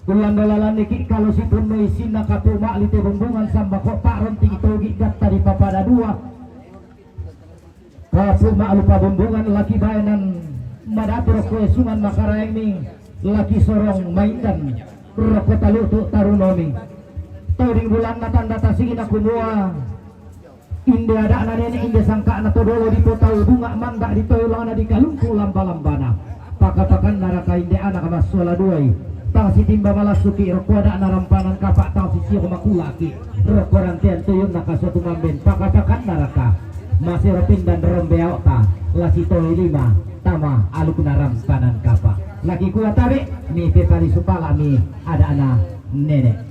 Kullando lalanni ki' kalo sipunno isinna kapu' ma'li te bumbungan sambako' pa'ronting togi' gatta dipapada dua. Kapu' ma'lupa bumbungan laki baenan madatu rokko esungan makaraengmi laki sorong maindan rokko talutu' tarunomi. Toding bulanna tanda tasigina kumua inde ada'na nene' inde sangka'na to dolo dipotau bunga' mangga' ditoilana dikalumpu lamba-lambana. Pakapakanna raka inde anak massola duai. Tang sitimba malassuki' rokko ada'na rampanan kapa' tang sisiok makula'ki' rokko rantean tuyunna kasuatu mamben. Pakapakanna raka masero pindan rombe ao'ta la sitoi lima tama alukna rampanan kapa'. Laki kua tabe' mi pepalisu pala'mi ada'na nene'.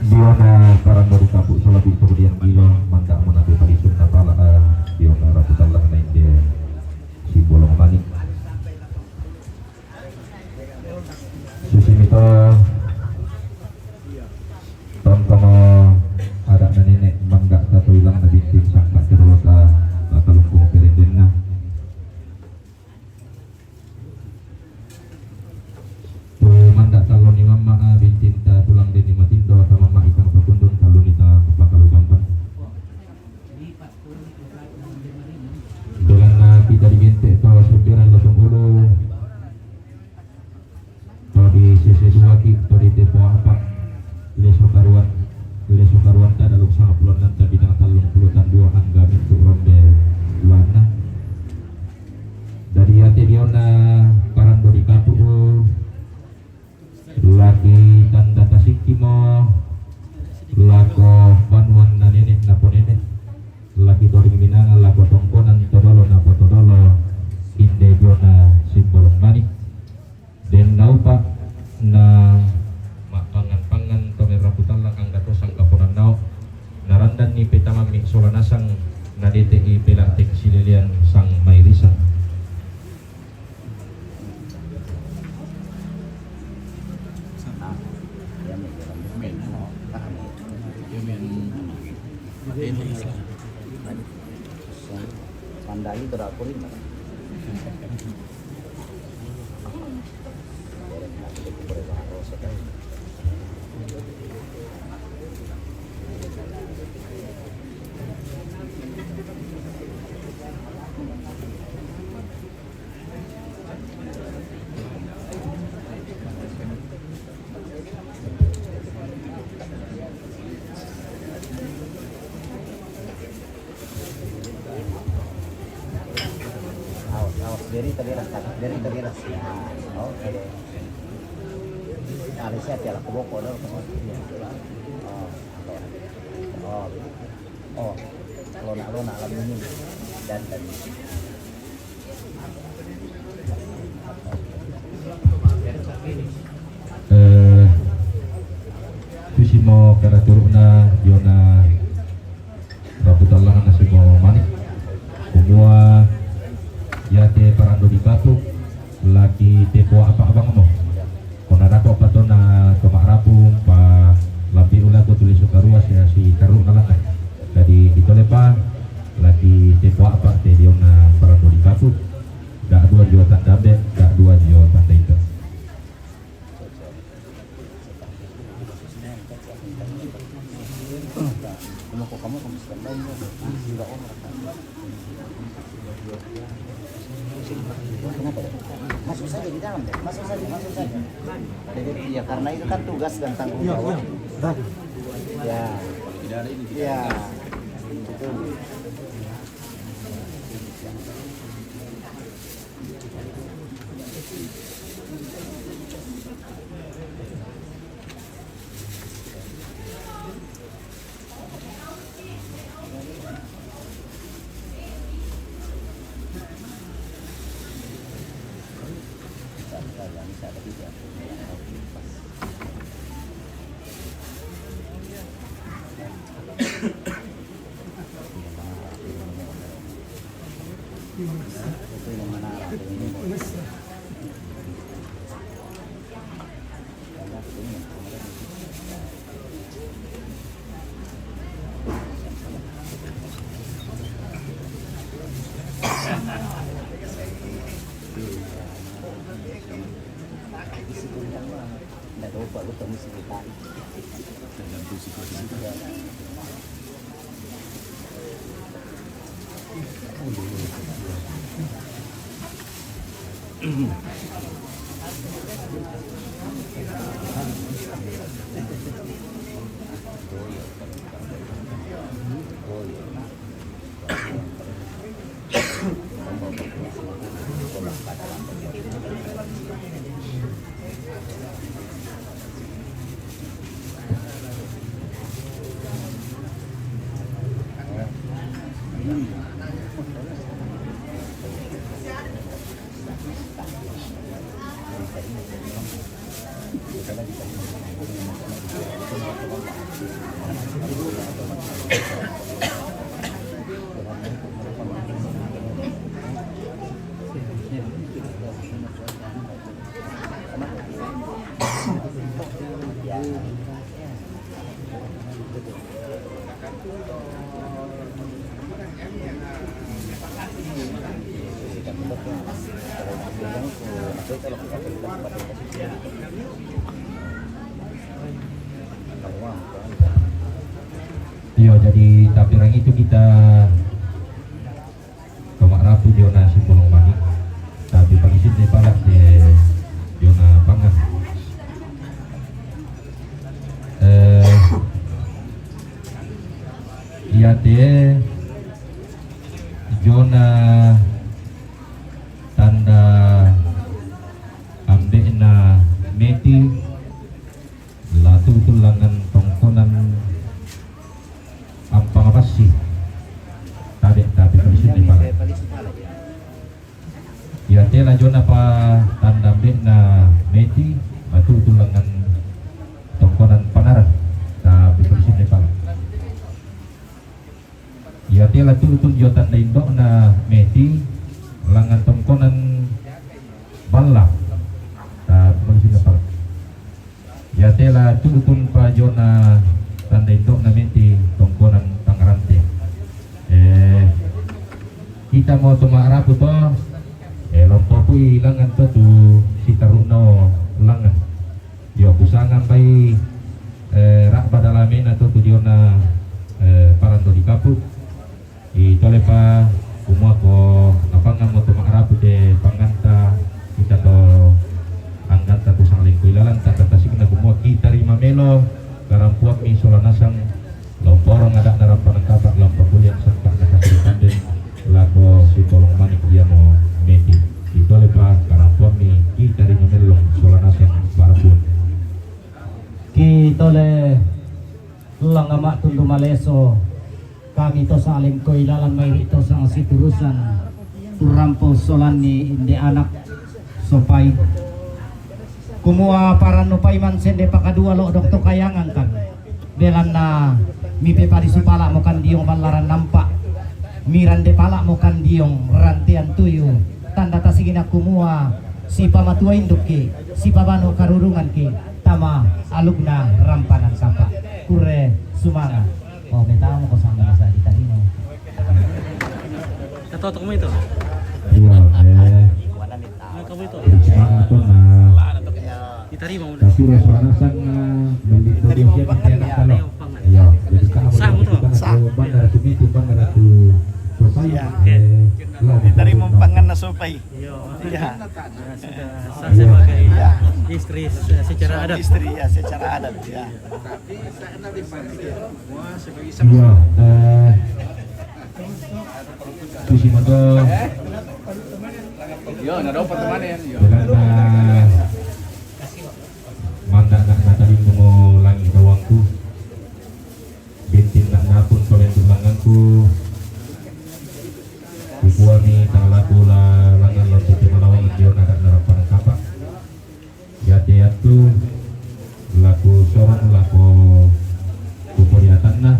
Diona parang dari kapu' sola bi' kemudian bilo mangga' manabi palisunna pala, eh, diona rapu tallang na inde simbolong mani. Susi mito tontono ada'na nene' mangga' tatoilang na bintin sangka' terota tatalungkung perendenna. Tu mangga' talloni mamma' bintinta tulang denni matindo ta mamma' ikang pakundung talloni ta mapakalu gampang. Belanna kita digente' to semberan lotong ulu. To di sese duaki, to di tepo apa. Leso karuan, leso karuan ta dalu' sangpulo annang ta bidang tallung pulo tandua angga mintu' rombe luanna. Dadi ate diona parando di kapu', laki tanda tasikki mo lako banuanna nene' napo nene', laki toring minanga lako tongkonan todolo napo todolo, inde diona simbolong mani. Den naupa' na ma'pangan-pangan to merrapu tallang angga to sangkaponannao', narandanni petamammi' sola nasang, nadete'i pela'tek silelean sang mairisang. Pandai itu dah kuring. Beri tabiras, beri tabiras. Ya, oke. Ada siapa ya? Aku boko dulu. Oh, oh, oh, lona, lona, alam ini. Dan, dan. Eh, tusi mo kada turu'na diona raputan langan na sumomani. Kumua iate parando di kapu, laki tepo apa abang mo. Kona dako patona to ma'rapu pa lambi ulaku tuli sukarua sia si karu na langan. Jadi ditole pa laki tepo apa te diona parando di kapu. Da dua dio tanda be, da dua dio tanda itu. Masuk saja di dalam deh, masuk saja, masuk saja. Jadi, ya, karena itu kan tugas dan tanggung jawab. Ya, ya, betul. Iyo, jadi tapirang itu kita Toma rapu diona Simbolong Manik, tapi palisin ne pala de diona pangan. Eh, iate diona tanda ambe'na meti la tutu langan tongkonan ampang passi. Tabe, tapi palisin ne pala. Iate la diona pa tanda ambe'na meti la tutu langan tongkonan Panaran, tapi palisin ne pala. Iate la tutu dio tanda indo'na meti langan tongkonan Balla, tapi palisin ne pala. Iate la tutu pa diona tanda indo'na meti tongkonan Tangerante. Eh, kita mo toma rapu to, eh, lompopu'i langan to tu sitaru'na langan. Iyo, kusanga bai, eh, ra'ba dalamena to tu diona, eh, parando di kapu. Itole pa kumua ko napangan mo toma rapu de panganta kita to angganta tu sanglengko ilalan tata tasikna kumua kita rima melo karampuammi sola nasang lomporong ada'na rampa nangkapa lampa kuliang sampa nakasiri tanden lako Simbolong Manik iamo meti. So, kami to saleng koi lalan mai ri to sang siturusan tu rampo solanni inde anak sopai. Kumua parannu paiman sende pakadua lo dokto kayangan kan. Belanna mipe padi supala mo kandiong ballaran nampa. Mirande pala mo kandiong rantean tuyu. Tanda tasigina kumua sipamatua indukki, sipabanu karurunganki tama alukna rampanan sapa. Kure sumanga. Oh, metamu ko sama sa ditarima. Katoto kamu itu. Iya, eh. Nah, kamu itu. Semangat tuh, nah. Ditarima udah. Tapi rasanya sang, eh, beli produksi yang enak kalau. Iya, jadi kamu. Sama tuh. Bandar Sumiti, Bandar Su-, Supaya, eh, lo ditarima umpangan na sopai. Iya. Iya. Sudah sah sebagai istri se-, secara adat. Istri, ya, secara adat, ya. Iya, eh, Susi Mado. Yo, na dapat teman ya. Yo. Belanda. Manda nak natali mo langi dawangku. Bintin nak napun palentuk langanku. Kukuami tangalaku la langan lo titi malawan dio nadak narapan kapa. Yate yatu laku sorong laku kuporiatanna.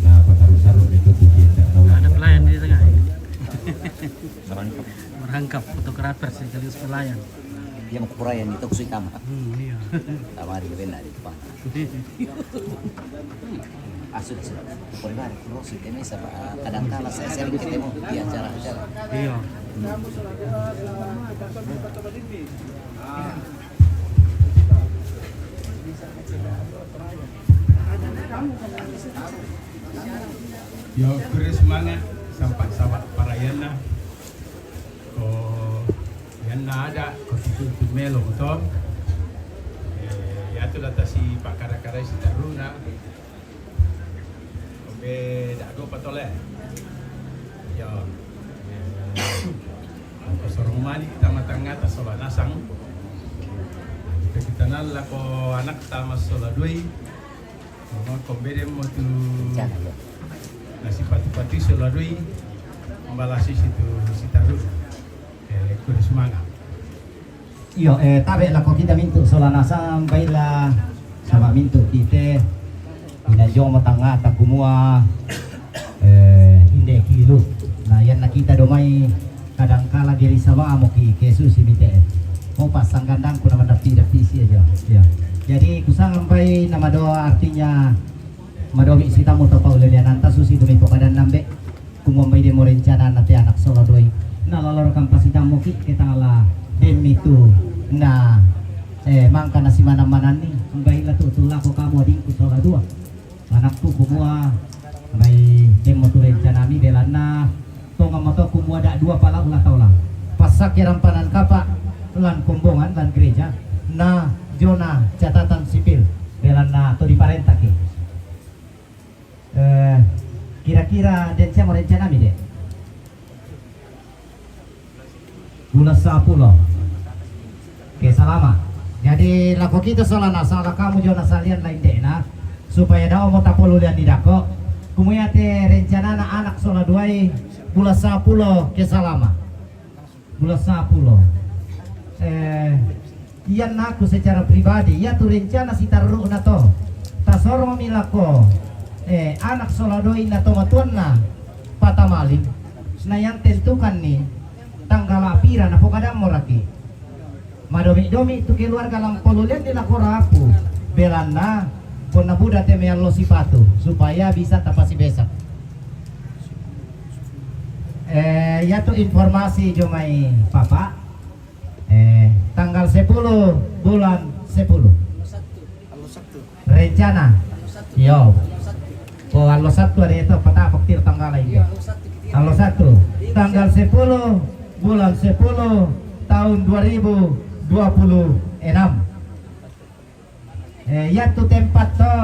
Nah, pataru-saru itu tuh dia tak tahu. Ada pelayan di tengah. Merangkap fotografer sekaligus pelayan. Dia mau kupurayan itu kusui tama. Hmm, iya. Tama di benda di depan. Ah, sudah, sudah. Pokoknya hari Kurosi, kami sama, ah, kadang kala saya sering ketemu di acara-acara. Iya. Yo, terus semangat sampai sahabat parayanna. Ko yanna ada ko tutu melo to. Eh, ya tu la tasi pakara-kara si taruna. Ombe dago patole. Yo. Eh, ko sorong mani kita matangata sola nasang. Kita kita nalla ko anak tama sola doi. Mama kombede mo tu. Nasi patu-patu sola doi. Mbalasi situ si taruna. Eh, kuri sumanga. Iyo, eh, tabe lako kita mintu sola nasang baila sama mintu kite ina jomo tangata kumua, eh, inde kilu. Nah, yanna kita domai kadang kala geri sama mo ki kesu si mite. Mau pasang gandang kuna mandapi dapi si aja. Ya. Jadi kusang sampai nama doa artinya madomi sitamu to pauleliananta susi demi pokadan nambe. Kumombai demo rencana na te anak sola doi. Na lalor kampasi tamu ki ketala demi tu. Na, eh, mangka na si mana-mana ni. Mbai la tu tulako kamu adingku sola dua. Anakku kumua mbai demo tu rencana mi belanna. Tonga moto kumua dak dua pala ulah taulah. Pasak rampanan kapa lan kombongan lan gereja. Na jona catatan sipil belanna to diparentaki. Eh, kira-kira den sia mo rencana mi de? Bulan sepuluh. Oke, salama. Jadi lako kita sola na salah kamu jona salian lain de na supaya dao mo tapolu lian di dako. Kumuyate rencana na anak sola duai bulan sepuluh ke salama. Bulan sepuluh. Eh, iyan naku secara pribadi, iya tu rencana si tarru na to. Tasorong mi lako, eh, anak sola doi na to matuanna patamalin. Na yang tentukan ni tanggal apira na pokadammo raki. Madomi-domi tu keluarga lampolu lendi lako rapu. Belanna ponna buda te meallo sipatu supaya bisa tapasi besak. Eh, yatu informasi jomai papa. Eh, tanggal sepuluh bulan sepuluh. Rencana. Yo. Ko allo satu ada itu peta pektir tanggal ini. Allo satu. Tanggal sepuluh bulan sepuluh tahun dua ribu dua puluh enam. Eh, yatu tempat to,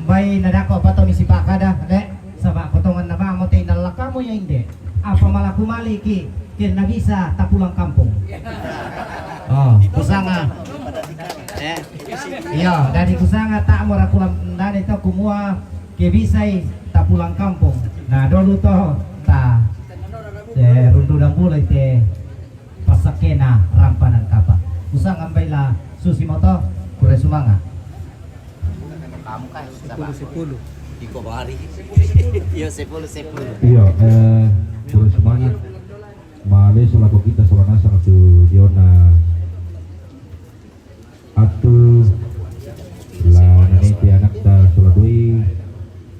mbai nadako apa to misi pakada, de, saba kotongan na bango te inalla kamu ya inde. Apa malaku maliki, ken na bisa tapulang kampung. Oh, kusanga. Eh. Iya, dari kusanga tak mora kulam dani to kumua Ke bisai ta pulang kampung. Na dolu to ta, eh, rundu dambula ite pasakena rampanan kapa. Usang ambai la susi moto, kure sumanga. Sepuluh, sepuluh. Iko bahari. Iya, sepuluh, sepuluh. Iya, eh, kure sumanga. Male selaku kita sola nasang tu diona. Atu la naneti anakta sola dui,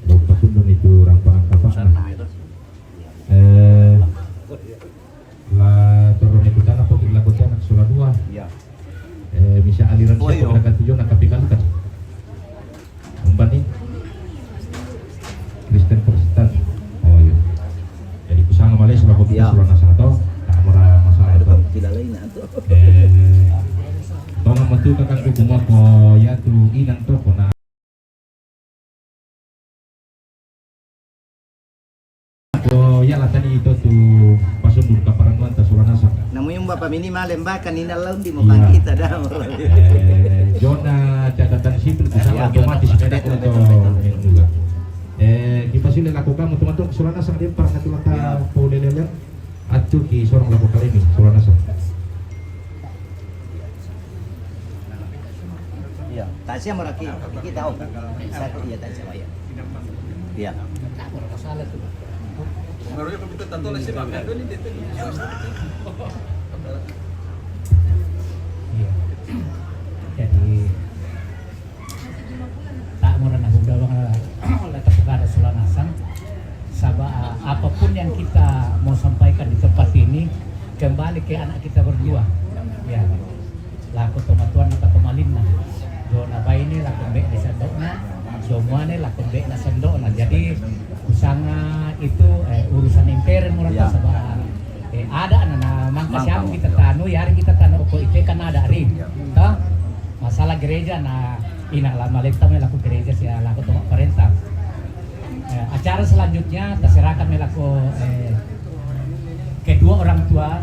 lo pasundun itu rampanan kapakna. Eh, la torro itu tanah pokok la kote anak sola dua. Iya. Eh, bisa aliran siapa pada kata Jona tapi kan. Umpan nih. Kristen Protestan. Oh iya. Jadi kusanga male selaku kita sola nasang to. Tak mura masalah to. Tidak lain atau. Eh, tonga matu kakang kuku mako ya tu inang to kona. Ko ya latani ito tu pasundun kaparannuanta sola nasang. Namu yung bapa minimal lembakan ina laundi mo kang kita dah. Eh, zona catatan sipil kusanga otomatis meda ko to juga. Eh, kipasile lako kamu teman-teman sola nasang dia para katulata polelele. Atu ki sorong lako kalemi sola nasang. Iya, tasya maraki kita, oh. Satu, iya, tasya, iya. Iya. Iya. Jadi, tak mura na huda bang la, la tapukada sola nasang. Saba, ah, apapun yang kita mau sampaikan di tempat ini, kembali ke anak kita berdua. Ya. Lako tomatuanna ka tomalinna. Dona baine lako mbe'na sando'na, domuane lako mbe'na sando'na. Jadi, kusanga itu, eh, urusan intern mura to saba, eh, ada na, na mangka siamu kita tanu, yari kita tanu ko ite kan ada ri. Toh? Masalah gereja na ina la maletta me lako gereja sia lako to parenta. Eh, acara selanjutnya taserahkan me lako, eh, kedua orang tua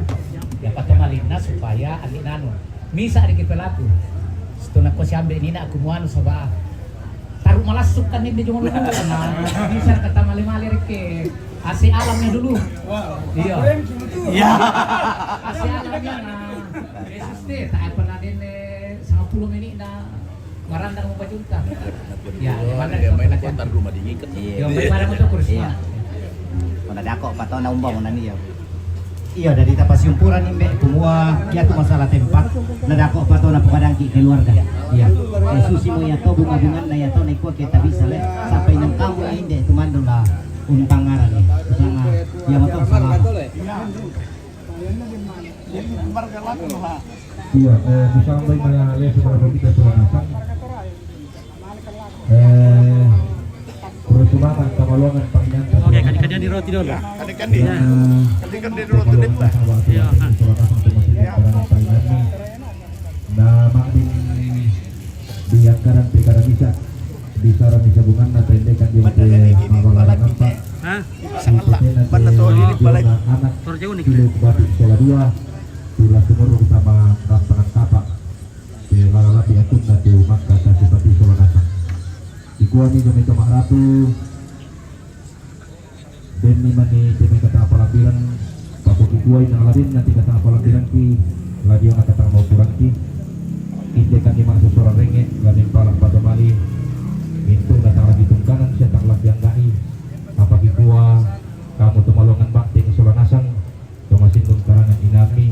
ya patomalinna supaya andi nanu. Misa di kita laku. Setelah ko siambe nina aku muanu saba. Taru malasuk kan ini jong lu. Nah, bisa kata male-male reke. A C alamnya dulu. Iya. Iya. A C alamnya nah. Yesus deh, tak pernah dene sama puluh menit dah. Marandang mau bajunta. Ya, mana dia pernah kan. Rumah dingin kan. Iya. Yang mana mau tuh kursi. Iya. Mana dako patona umba mana nih ya. Iya, dari tapasiumpuran imbe kumua ya tu masalah tempat. Nadako patona pemadangki keluarga. Iya. Eh, susi mo ya to bunga-bungan na ya to na ikua kita bisa le sampai nang kamu inde tumando la untangaran. Sana ya motor salah. Iya, eh, kusang bai maya lesu mala pokita sola nasang. Eh, terus semangat, kamalongan, panginanta. Oke, kadi-kadian di roti dulu. Kadi-kadi. Ya. Kadi-kadi di roti dulu. Ya. Sola nasang tu masih di kalangan panginanni. Na ma'din di angkaran pe kada misa. Di sara misa bunganna tendekan di mate mawala nampa. Hah? Sangatlah. Mana to ini balai. Anak. Torja unik. Kilo batik sola dua. Pula sumur sama rampangan tapa. Ke lalapi atunna tu mangka tasipati sola nasang. Ikua ni jami to ma'rapu. Denni mani te mai kata palambiran. Papoki kuai na ladenna te kata palambiranki. Ladiona kata mau kurangki. Inde kan ni ma'susura renge. Laden pala pato mali. Mintu datang lagi tungkanan siatang lagi anggai. Apaki kua kamu tumalongan bakti sola nasang. To masindung karangan inami,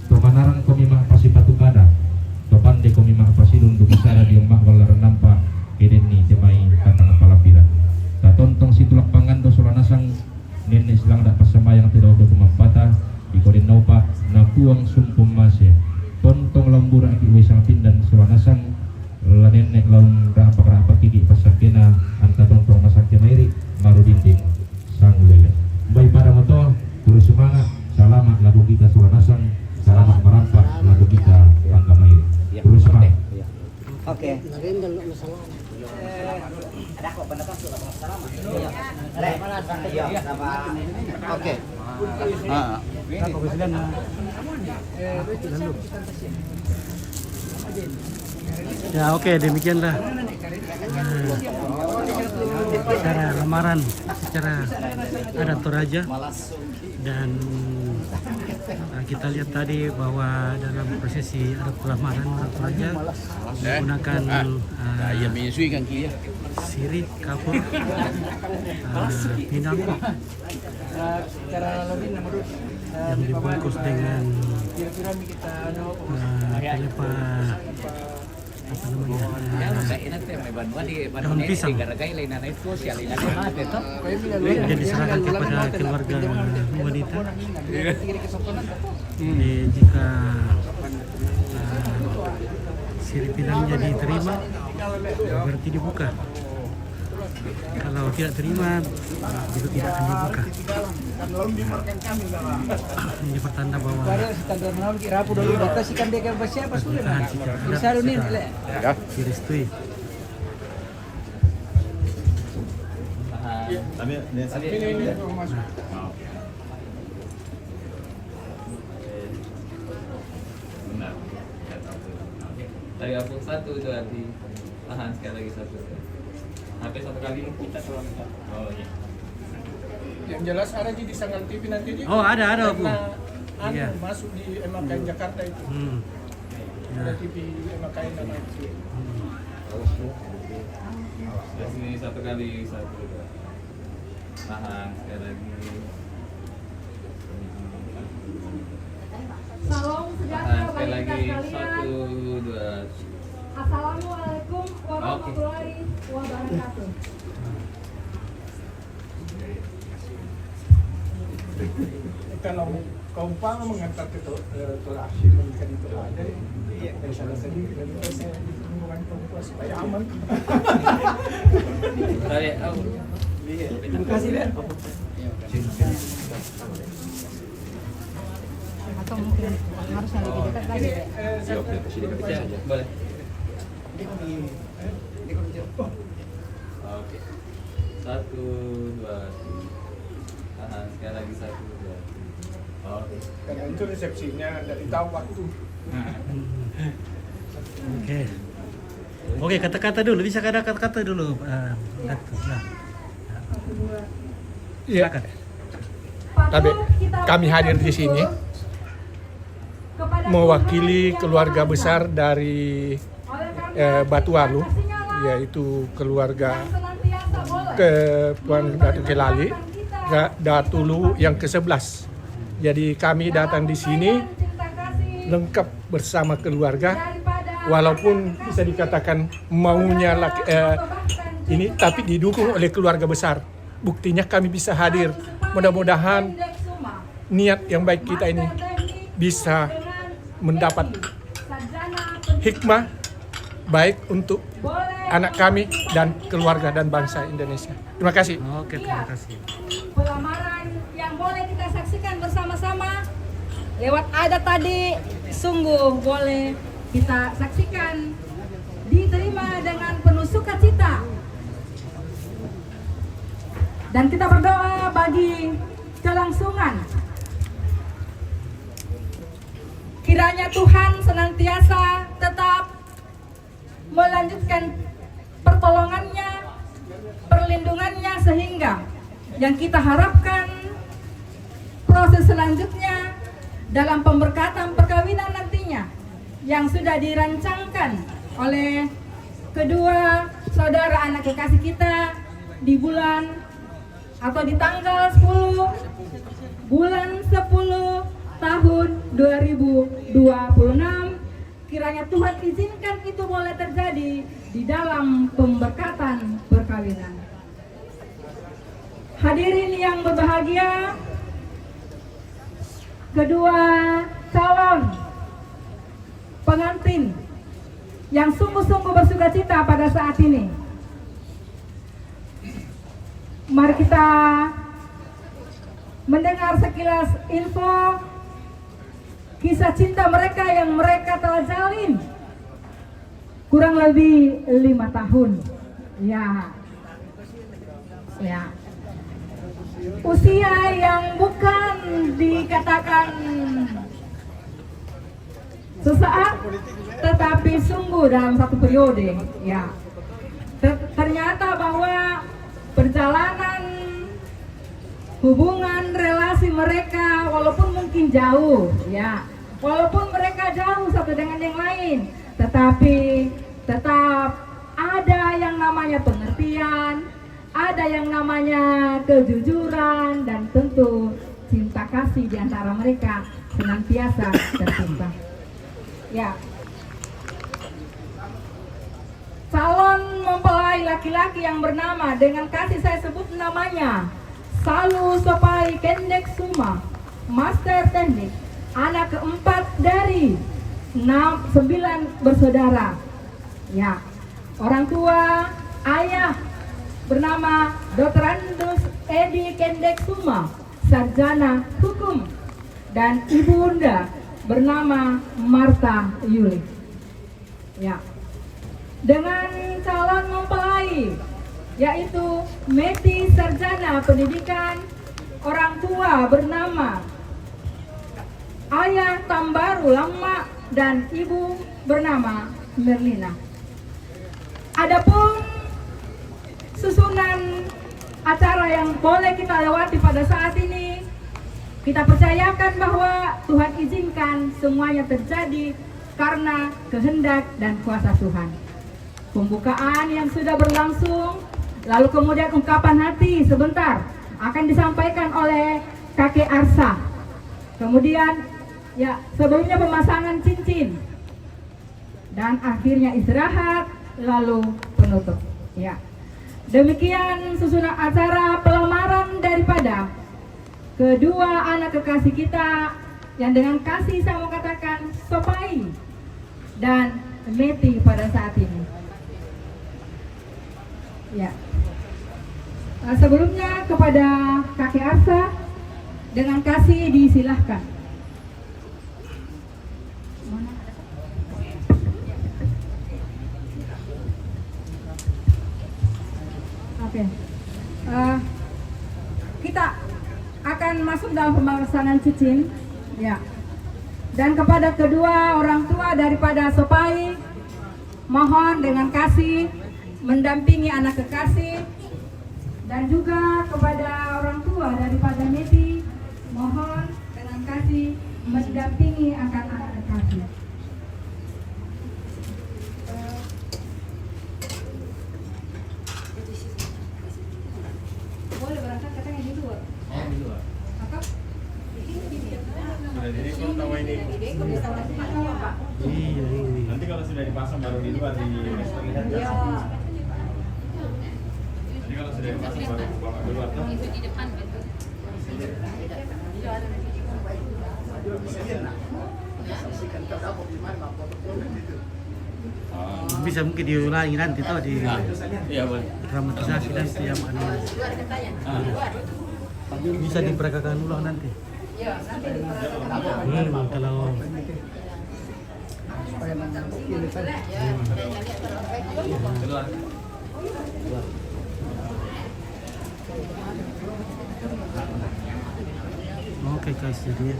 to manarang komi ma'pasipatu kada, to pande komi ma'pasidung du bisara dio ma'ballaran nampa, ke denni te mai tannang palambiran. Tatontong situlak pangando sola nasang, nenne silangda passambayang te dao do tumappata, iko den naupa, na puang sumpung mase, tontong lambura aki uisang pindan sola nasang, la nenne laung ra'pak-ra'pak kiki passakkena, anta tontong masakke mairi, maru dinding. Sangulele. Mbai pada moto, terus semangat, salama' lako kita sola nasang, salama' marampa' lako kita mangga mairi. Terus semangat. Oke. Oke. Ah. Ya, oke, demikianlah, eh, acara lamaran secara adat Toraja. Dan, eh, kita lihat tadi bahwa dalam prosesi adat lamaran adat Toraja menggunakan, eh, sirih kapur, eh, pinang yang dibungkus dengan, eh, pelepah, apa namanya, eh, daun pisang. Jadi diserahkan kepada keluarga wanita. Jadi jika, eh, sirih pinangnya diterima, berarti dibuka. Kalau tidak terima, juga tidak akan dibuka. Ini pertanda bahwa pernikahan secara adat sudah direstui. Dari aku satu, dua, tiga. Tahan sekali lagi satu. Sampai satu kali. Kita tolong. Oh, iya. Yang jelas ada di Sanggar T V nanti, Ji. Oh, ada, ada, Bu. Karena anu, iya, masuk di M A K M Jakarta itu. Hmm. Ada, ya, T V M A K M dan lain sebagainya. Hmm. Di sini satu kali satu. Tahan sekali lagi. Salam sejahtera bagi kita sekalian. Tahan sekali lagi. Satu, dua. Assalamualaikum warahmatullahi wabarakatuh. Kalau kau umpama mengantar ke to-, eh, Toraja, menikah di Toraja, eh, salah sendiri, dan itu saya di lingkungan perempuan supaya aman. Terima kasih, Ben. Atau mungkin harus yang lebih dekat lagi. Ini, eh, saya, boleh. Oke. Satu, dua, tiga. Tahan. Sekali lagi, satu, dua, tiga. Oke. Karena itu resepsinya, dari tahu waktu. Oke. Oke, kata-kata dulu. Bisa ada kata-kata dulu, eh, Datuk? Nah. Iya. Silakan. Tapi kami hadir di sini mewakili keluarga besar dari, eh, Batualu, yaitu keluarga ke Tuan Datu Kelali, Ra-, Datu Luwu yang kesebelas. Jadi kami datang di sini lengkap bersama keluarga, walaupun bisa dikatakan maunya laki, eh, ini, tapi didukung oleh keluarga besar. Buktinya kami bisa hadir. Mudah-mudahan niat yang baik kita ini bisa mendapat hikmah baik untuk anak kami dan keluarga dan bangsa Indonesia. Terima kasih. Oke, terima kasih. Pelamaran yang boleh kita saksikan bersama-sama lewat adat tadi sungguh boleh kita saksikan diterima dengan penuh sukacita. Dan kita berdoa bagi kelangsungan. Kiranya Tuhan senantiasa tetap melanjutkan pertolongannya, perlindungannya, sehingga yang kita harapkan proses selanjutnya dalam pemberkatan perkawinan nantinya yang sudah dirancangkan oleh kedua saudara anak kekasih kita di bulan atau di tanggal sepuluh bulan sepuluh tahun dua ribu dua puluh enam, kiranya Tuhan izinkan itu boleh terjadi di dalam pemberkatan perkawinan. Hadirin yang berbahagia, kedua calon pengantin yang sungguh-sungguh bersukacita pada saat ini. Mari kita mendengar sekilas info kisah cinta mereka yang mereka telah jalin kurang lebih lima tahun. Ya. Ya. Usia yang bukan dikatakan Sesaat, tetapi sungguh dalam satu periode. Ya, Ter- ternyata bahwa perjalanan hubungan relasi mereka, walaupun mungkin jauh, ya, walaupun mereka jauh satu dengan yang lain, tetapi tetap ada yang namanya pengertian, ada yang namanya kejujuran, dan tentu cinta kasih di antara mereka senantiasa tersimpan. Ya. Calon mempelai laki-laki yang bernama, dengan kasih saya sebut namanya, Salu Sopai Kendek Suma, Master Teknik, anak keempat dari enam, sembilan bersaudara. Ya, orang tua, ayah bernama Doktorandus Edi Kendek Suma, sarjana hukum, dan ibunda bernama Marta Yuli. Ya. Dengan calon mempelai, yaitu Meti, sarjana pendidikan, orang tua bernama Ayah Tambaru Lama dan ibu bernama Merlina. Adapun susunan acara yang boleh kita lewati pada saat ini, kita percayakan bahwa Tuhan izinkan semuanya terjadi karena kehendak dan kuasa Tuhan. Pembukaan yang sudah berlangsung, lalu kemudian ungkapan hati sebentar akan disampaikan oleh Kakek Arsa. Kemudian, ya, sebelumnya pemasangan cincin dan akhirnya istirahat, lalu penutup. Ya. Demikian susunan acara pelamaran daripada kedua anak kekasih kita yang dengan kasih saya mau katakan Sopai dan Meti pada saat ini. Ya. Eh, sebelumnya kepada Kakek Arsa dengan kasih disilahkan. Oke. Eh, kita akan masuk dalam pemasangan cincin, ya. Dan kepada kedua orang tua daripada Sopai, mohon dengan kasih mendampingi anak kekasih, dan juga kepada orang tua daripada Meti, mohon dengan kasih mendampingi akan anak kekasih. Boleh berangkat katanya di luar. Oh, di luar. Apa? Sudah direkod sama ini. Iya, ini. Nanti kalau sudah dipasang baru di luar, di terlihat. Iya. Nanti kalau sudah dipasang baru bapak keluar, toh. Itu di depan, betul. Bisa mungkin diulangi nanti, toh, di dramatisasi nanti yang anu. Bisa diperagakan ulang nanti. Hmm, kalau Oke, guys, jadi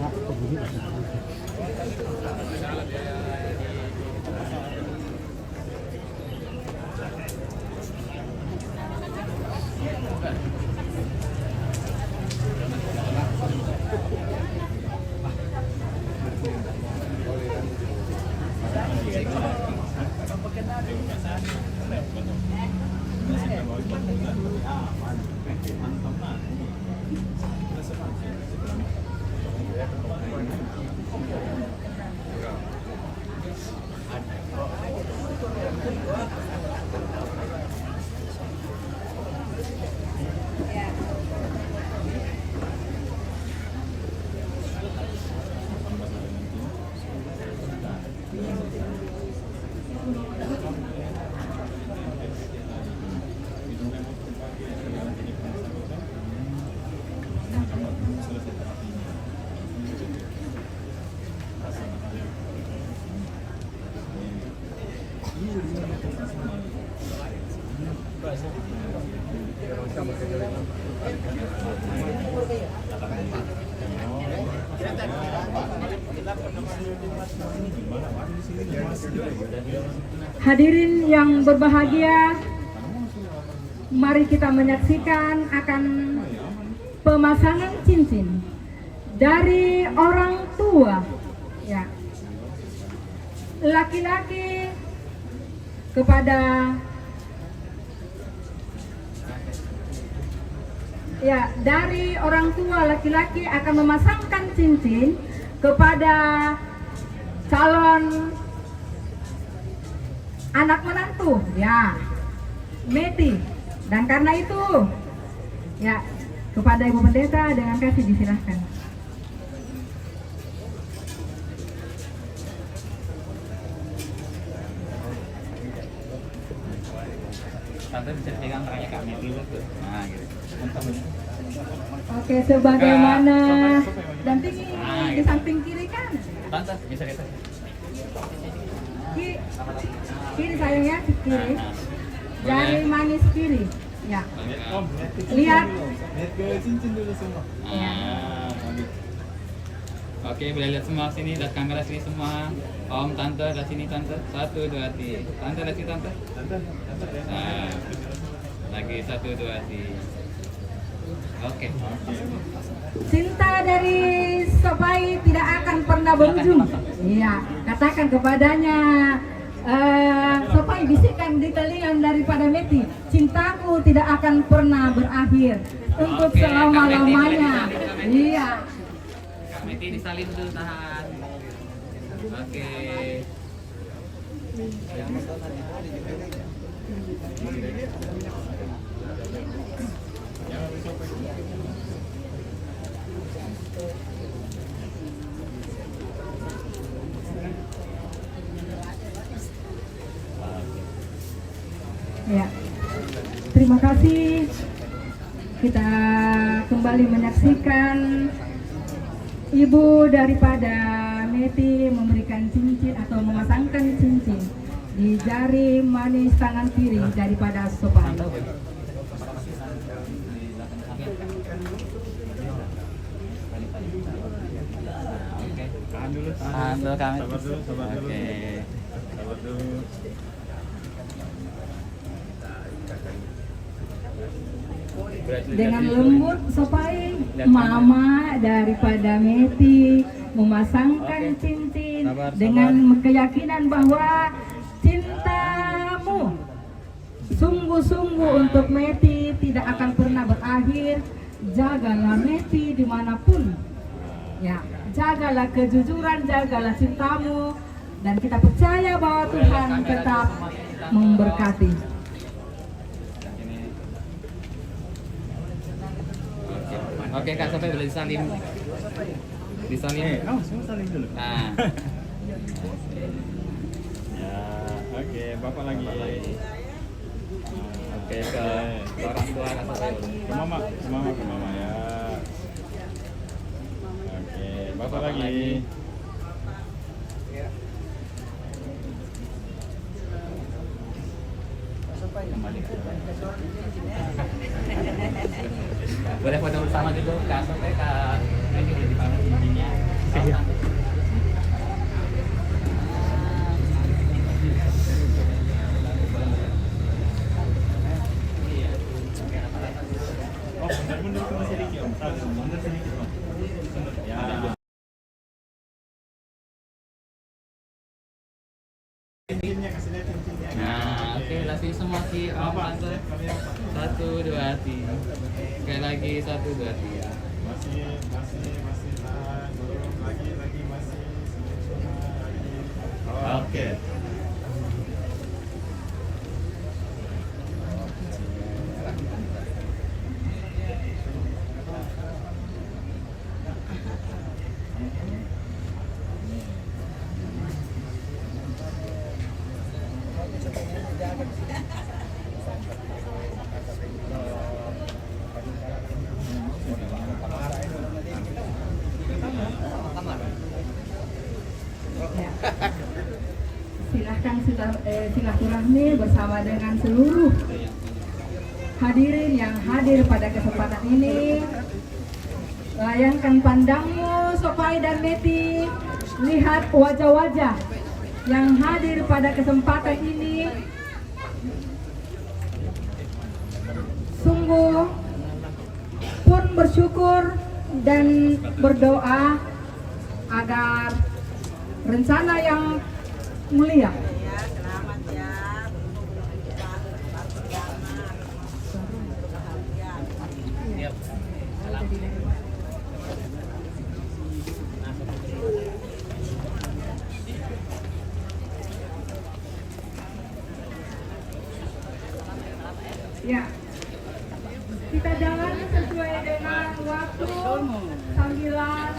Hadirin yang berbahagia, mari kita menyaksikan akan pemasangan cincin dari orang tua, ya, laki-laki kepada, ya, dari orang tua laki-laki akan memasangkan cincin kepada calon anak menantu, ya, Meti. Dan karena itu, ya, kepada Ibu Pendeta dengan kasih disilahkan. Tante bisa pegang tangannya Kak Meti tuh. Nah, gitu. Oke, sebagaimana dampingi di samping kiri kan? Tante bisa gitu. Ki- kiri sayangnya, kiri. Jari manis kiri. Ya. Lihat. Lihat ke cincin dulu semua. Ya. Oke, boleh lihat semua sini, lihat kamera sini semua. Om, tante, lihat sini tante. Satu, dua, tiga. Tante, lihat sini tante. Tante, tante, lihat. Nah, lagi satu, dua, tiga. Oke. Cinta dari Sopai tidak akan pernah berujung. Iya, katakan kepadanya, eh, Sopai, bisikan di telinga daripada Meti, cintaku tidak akan pernah berakhir untuk selama-lamanya. Iya. Kak Meti disalin dulu, tahan. Oke. Ya. Terima kasih. Kita kembali menyaksikan ibu daripada Meti memberikan cincin atau memasangkan cincin di jari manis tangan kiri daripada Sopai. Tahan dulu, tahan dulu. Tahan dulu, kami. Sabar dulu, sabar dulu. Oke. Dengan lembut Sopai, mama daripada Meti memasangkan cincin dengan keyakinan bahwa cintamu sungguh-sungguh untuk Meti tidak akan pernah berakhir. Jagalah Meti dimanapun. Ya, jagalah kejujuran, jagalah cintamu, dan kita percaya bahwa Tuhan tetap memberkati. Oke, Kak, sampai boleh disalim. Disalim. Eh, kamu semua salim dulu. Nah. Ya, oke, Bapak lagi. Bapak lagi. Oke, ke orang tua, Kak, sampai dulu. Ke mama, ke mama, ke mama ya. Oke, Bapak lagi. Boleh foto bersama gitu, Kak Sope, Kak Megi, di mana cincinnya? Iya. Oh, mundur, mundur sedikit, Om. Mundur sedikit, Om. Ya. Nah, oke, lagi semua si Om, Tante. Satu, dua, tiga. Sekali lagi, satu, dua, tiga. Masih, masih, masih tahan. Belum, lagi, lagi, masih. Senyum, senyum, lagi. Oke. Ya. Silahkan silah-, eh, silaturahmi bersama dengan seluruh hadirin yang hadir pada kesempatan ini. Layangkan pandangmu, Sopai dan Meti, Lihat wajah-wajah yang hadir pada kesempatan ini, sungguh pun bersyukur dan berdoa agar rencana yang mulia. Ya, kita jalan sesuai dengan waktu, sambilan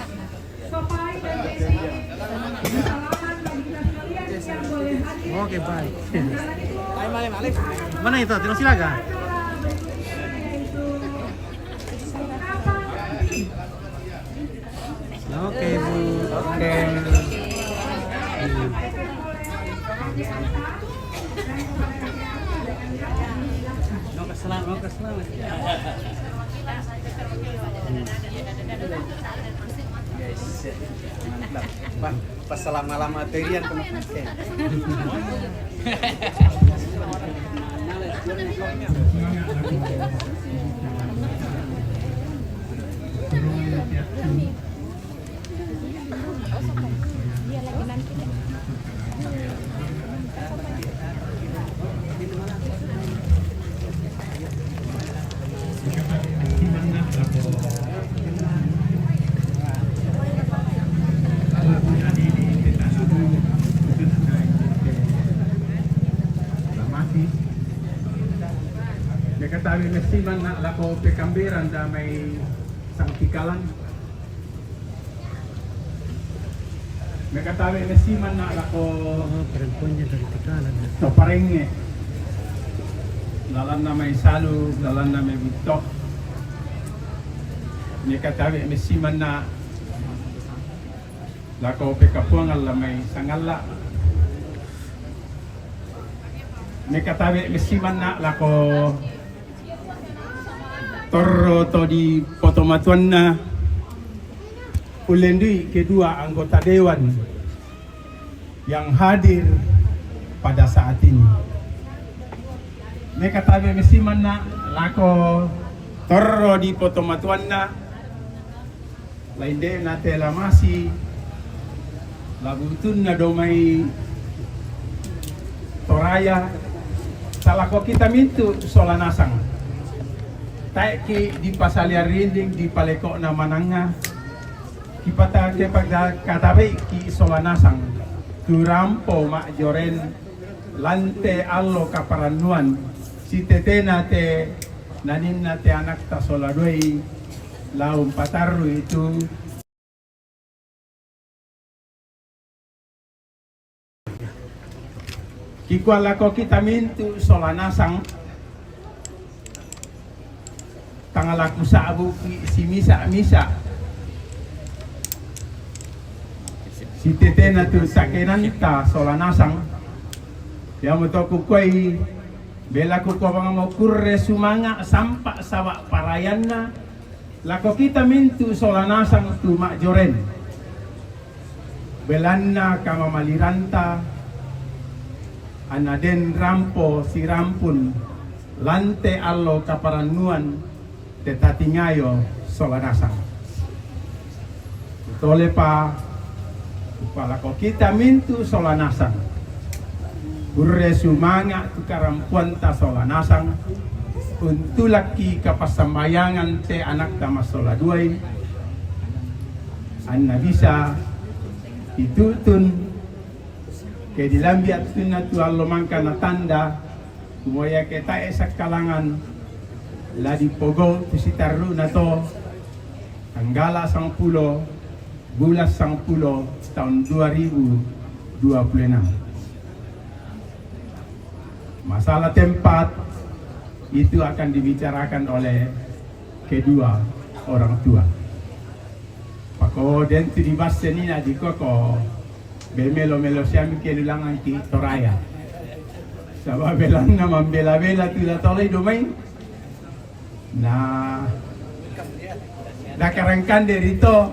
Sopai dan Jesse. Selamat bagi kita sekalian yang boleh hadir. Oke, baik. Dan karena itu, Mana itu? Tidak silakan. Acara berikutnya yaitu penginapan nanti. Oke, Bu. Oke. Mau ke selang, mau ke selang. Pas selama-lama terian kena pakai. Mekatabe mesiman na lako pekamberan damai sangtikalan. Mekatabe mesiman na lako Oh, perempuannya dari Tikalan. Toparenge. Lalanna mai salu, lalanna mai butto. Mekatabe mesiman na lako pekapuangan la mai Sangalla. Mekatabe mesiman na lako torro to di potomatuanna. Ulendui kedua anggota dewan yang hadir pada saat ini. Mekatabe mesiman na lako torro di potomatuanna. Lainde na te la masi labutunna domai Toraya. Salako kita mintu sola nasang. Taeki di pasalian rinding di palekona mananga. Kipata kepada katabe ki sola nasang. Turampo majjoren lante allo kaparannuan. Sitetena te naninna te anakta sola duai. Laung patarru itu. Kikua lako kita mintu sola nasang. Tangalaku sabu simisa-misa. Sitetena tu sakenanta sola nasang. Iamoto kukuai bela kukua mangamo kurre sumanga sampa saba parayanna. Lako kita mintu sola nasang tu majjoren. Belanna kamamaliranta anna den rampo sirampun lante allo kaparannuan te tatingayo sola nasang. Tolepa Upalako kita mintu sola nasang. Kurre sumanga tu karampuanta sola nasang. Untulakki kapassambayangan te anakta massola duai. Anna bisa itutun ke dilambi attunna tu allo mangka natanda. Kumoya ke tae sakkalangan la dipogau tu sitarruna to tanggala sangpulo bulan sangpulo tahun dua ribu dua puluh enam. Masalah tempat itu akan dibicarakan oleh kedua orang tua. Pako dentu di basse nina di koko bemelo-melo siami kelulangan ki Toraya. Sabab belanna mambela-bela tu la tolai domai. Nah, dakarangkan derito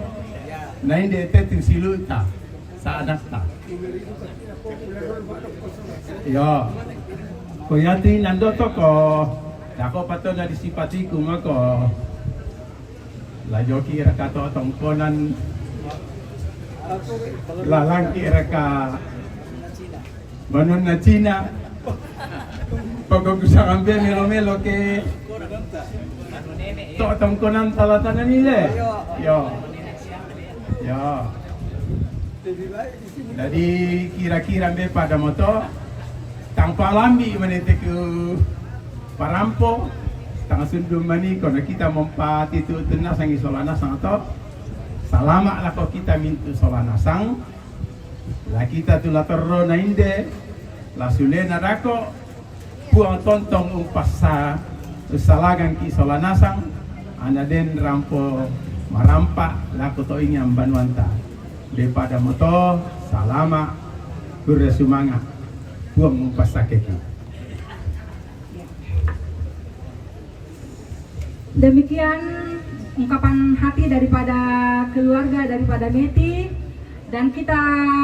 nainde tetu siluta. Tanah ta. Yo. Ko yati nando toko. Dako pato na disipatiku mako. Lajoki raka to tongkonan. Lalangki raka. Manun na Cina. Pagkagusangan be melo-melo ke. To tongkonan talatanan ile. Yo. Yo. Jadi kira-kira be pada moto tangpa lambi manete ke parampo tang sundum mani kono kita mompati tu tunasang isolana sang to. Salama lako kita mintu solanasang. La kita tu la torro na inde la sule na dako. Puang tontong umpasa usalagan ki solanasang. Ana den rampo marampa lako to ingi ambanuanta. Daripada moto salama. Kurre sumanga. Puang umpasa keki. Demikian ungkapan hati daripada keluarga daripada Meti, dan kita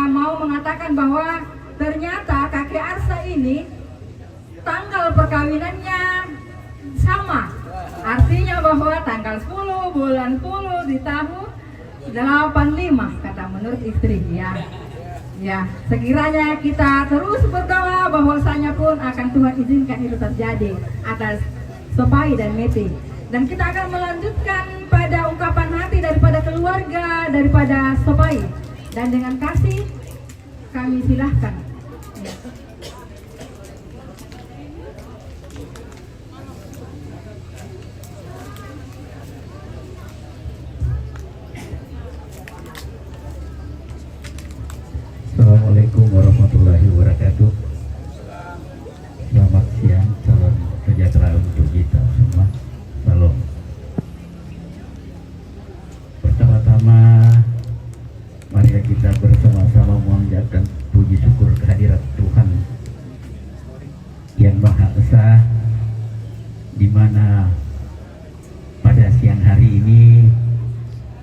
mau mengatakan bahwa ternyata kakek Arsa ini tanggal perkawinannya sama, artinya bahwa tanggal sepuluh bulan sepuluh di tahun delapan lima, kata menurut istri, ya. Ya, sekiranya kita terus berdoa bahwasanya pun akan Tuhan izinkan itu terjadi atas Sopai dan Meti. Dan kita akan melanjutkan pada ungkapan hati daripada keluarga daripada Sopai. Dan dengan kasih kami silahkan. Ya. Assalamualaikum warahmatullahi wabarakatuh. Selamat siang, salam sejahtera untuk kita semua. Salam. Pertama-tama, marilah kita bersama-sama memanjatkan puji syukur kehadirat Tuhan yang Maha Esa, di mana pada siang hari ini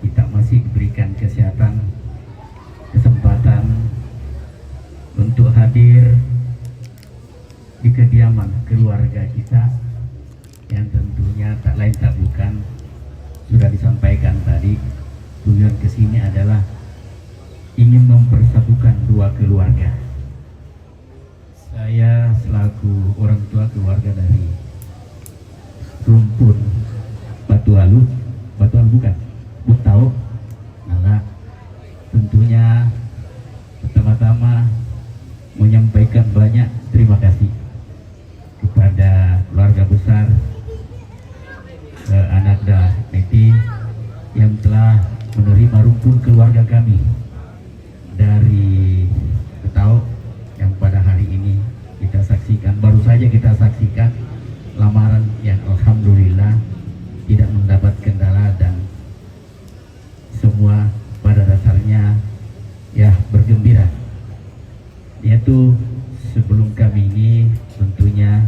kita masih diberikan kesehatan, kesempatan untuk hadir di kediaman keluarga kita yang tentunya tak lain tak bukan sudah disampaikan tadi, tujuan ke sini adalah ingin mempersatukan dua keluarga. Saya selaku orang tua keluarga dari Rumpun Batu Alu, Batu Alu bukan, Butau, Nala, tentunya pertama-tama menyampaikan banyak terima kasih kepada keluarga besar eh, Anakda Meti yang telah menerima rumpun keluarga kami dari Ketau yang pada hari ini kita saksikan, baru saja kita saksikan lamaran yang alhamdulillah tidak mendapat kendala dan semua pada dasarnya ya bergembira. Yaitu sebelum kami ini tentunya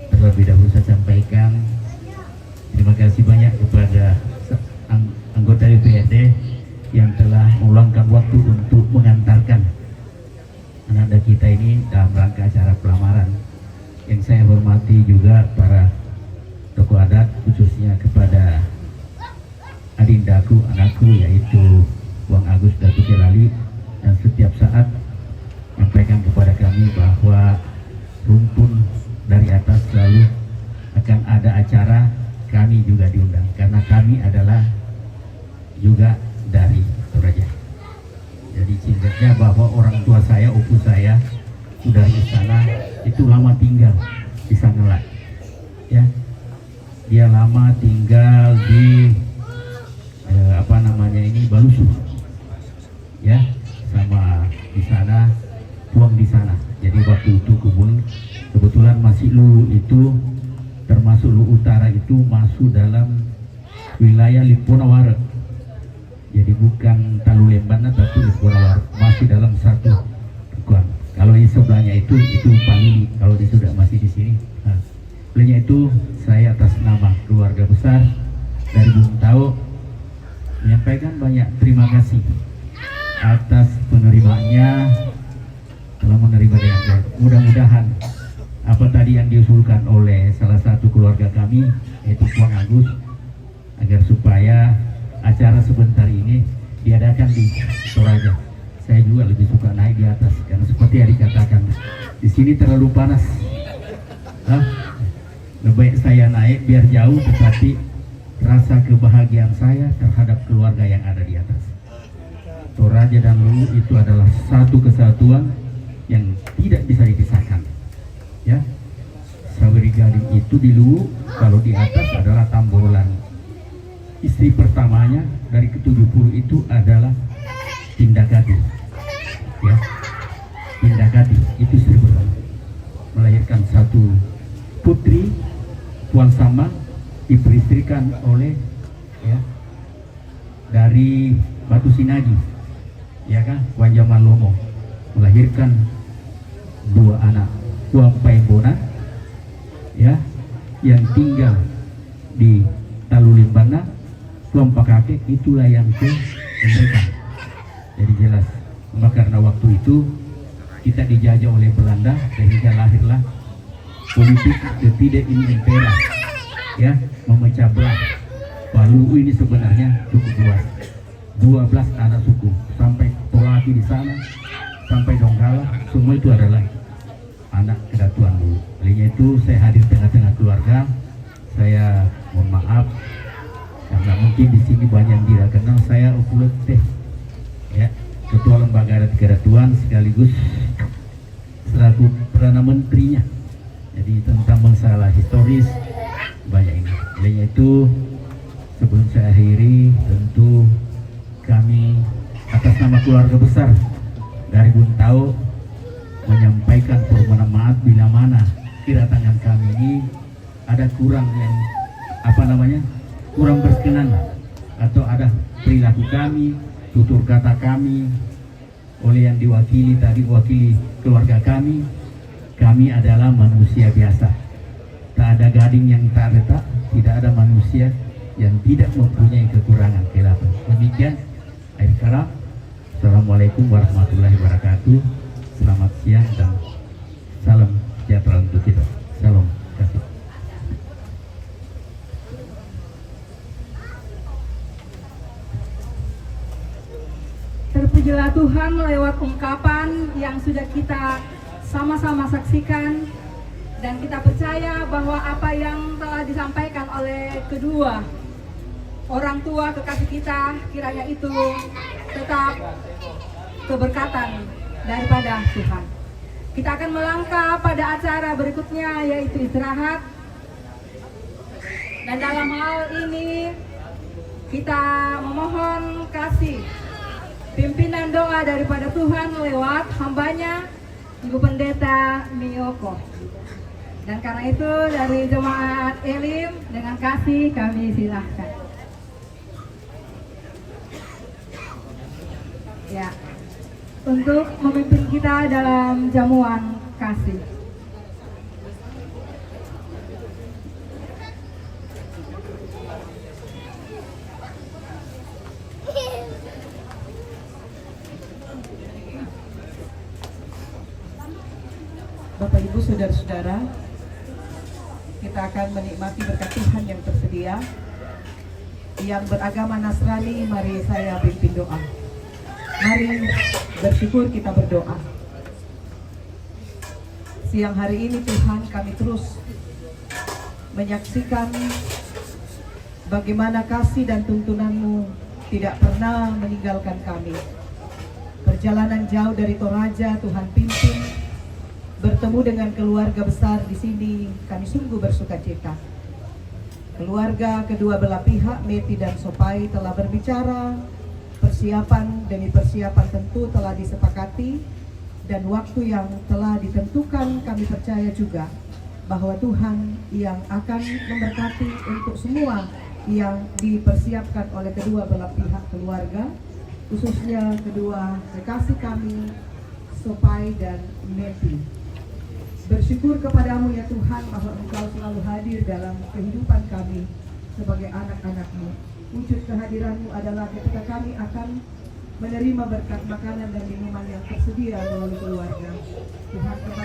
terlebih dahulu saya sampaikan terima kasih banyak kepada ang- anggota D P R D yang telah meluangkan waktu untuk mengantarkan anak-anak kita ini dalam rangka acara pelamaran. Yang saya hormati juga para tokoh adat, khususnya kepada adindaku, anakku, yaitu Wang Agus Datu Kelali, dan setiap saat menyampaikan kepada kami bahwa rumpun dari atas selalu akan ada acara, kami juga diundang karena kami adalah juga dari Toraja. Jadi singkatnya bahwa orang tua saya, opu saya, sudah di sana itu lama tinggal di sana lah. Ya, dia lama tinggal di eh, apa namanya ini Balusu, ya, sama di sana, Puang di sana. Jadi waktu itu kumpul kebetulan masih Luwu itu termasuk Luwu Utara itu masuk dalam wilayah Limponaware. Jadi bukan Talu Lembana tapi Limponaware masih dalam satu bukan. Kalau di sebelahnya itu itu Palili. Kalau di sudah masih di sini. Nah, olehnya itu saya atas nama keluarga besar dari Bung Tao menyampaikan banyak terima kasih atas penerimaannya. Mudah-mudahan apa tadi yang diusulkan oleh salah satu keluarga kami, yaitu Tuan Agus, agar supaya acara sebentar ini diadakan di Toraja. Saya juga lebih suka naik di atas karena seperti yang dikatakan, di sini terlalu panas. Hah? Lebih baik saya naik biar jauh, tetapi rasa kebahagiaan saya terhadap keluarga yang ada di atas. Toraja dan Luwu itu adalah satu kesatuan yang tidak bisa dipisahkan. Ya, Saweri Gading itu di Luwu, kalau di atas adalah Tambolan. Istri pertamanya dari ketujuh puluh itu adalah Indah Gading. Ya, Indah Gading itu istri pertama, melahirkan satu putri, Tuan Sama, diperistrikan oleh, ya, dari Batu Sinaji, ya kan, Wanjaman Lomo, melahirkan dua anak, Tuan Paimbona, ya, yang tinggal di Talulimbana, Tuan Pakake, itulah yang ke mereka. Jadi jelas, cuma karena waktu itu kita dijajah oleh Belanda sehingga lahirlah politik ketidak ini, impera, ya, memecah belah. Luwu ini sebenarnya cukup luas, dua belas anak suku, sampai Polaki di sana, sampai Donggala, semua itu adalah anak kedatuan Luwu. Olehnya itu saya hadir tengah-tengah keluarga. Saya mohon maaf karena mungkin di sini banyak yang tidak kenal saya, Okulot Teh, ya, Ketua Lembaga Adat Kedatuan sekaligus selaku perdana menterinya. Jadi tentang masalah historis banyak ini. Olehnya itu, sebelum saya akhiri, tentu kami atas nama keluarga besar dari Buntao menyampaikan permohonan maaf bila mana kedatangan kami ini ada kurang yang, apa namanya, kurang berkenan atau ada perilaku kami, tutur kata kami oleh yang diwakili tadi, wakili keluarga kami. Kami adalah manusia biasa. Tak ada gading yang tak retak, tidak ada manusia yang tidak mempunyai kekurangan, khilaf. Demikian, akhir kalam. Assalamualaikum warahmatullahi wabarakatuh. Selamat siang dan salam sejahtera untuk kita. Salam kasih. Terpujilah Tuhan lewat ungkapan yang sudah kita sama-sama saksikan, dan kita percaya bahwa apa yang telah disampaikan oleh kedua orang tua kekasih kita, kiranya itu tetap keberkatan daripada Tuhan. Kita akan melangkah pada acara berikutnya, yaitu istirahat. Dan dalam hal ini kita memohon kasih pimpinan doa daripada Tuhan lewat hambanya, Ibu Pendeta Miyoko. Dan karena itu, dari jemaat Elim, dengan kasih kami silahkan, ya, untuk memimpin kita dalam jamuan kasih. Bapak, Ibu, saudara-saudara, kita akan menikmati berkat Tuhan yang tersedia. Yang beragama Nasrani, mari saya pimpin doa. Mari bersyukur, kita berdoa. Siang hari ini, Tuhan, kami terus menyaksikan bagaimana kasih dan tuntunan-Mu tidak pernah meninggalkan kami. Perjalanan jauh dari Toraja, Tuhan pimpin, bertemu dengan keluarga besar di sini, kami sungguh bersuka cita. Keluarga kedua belah pihak, Meti dan Sopai, telah berbicara. Persiapan demi persiapan tentu telah disepakati, dan waktu yang telah ditentukan, kami percaya juga bahwa Tuhan yang akan memberkati untuk semua yang dipersiapkan oleh kedua belah pihak keluarga, khususnya kedua kekasih kami, Sopai dan Meti. Bersyukur kepada-Mu, ya Tuhan, bahwa Engkau selalu hadir dalam kehidupan kami sebagai anak-anak-Mu. Wujud kehadiran-Mu adalah ketika kami akan menerima berkat makanan dan minuman yang tersedia melalui keluarga. Tuhan, kepada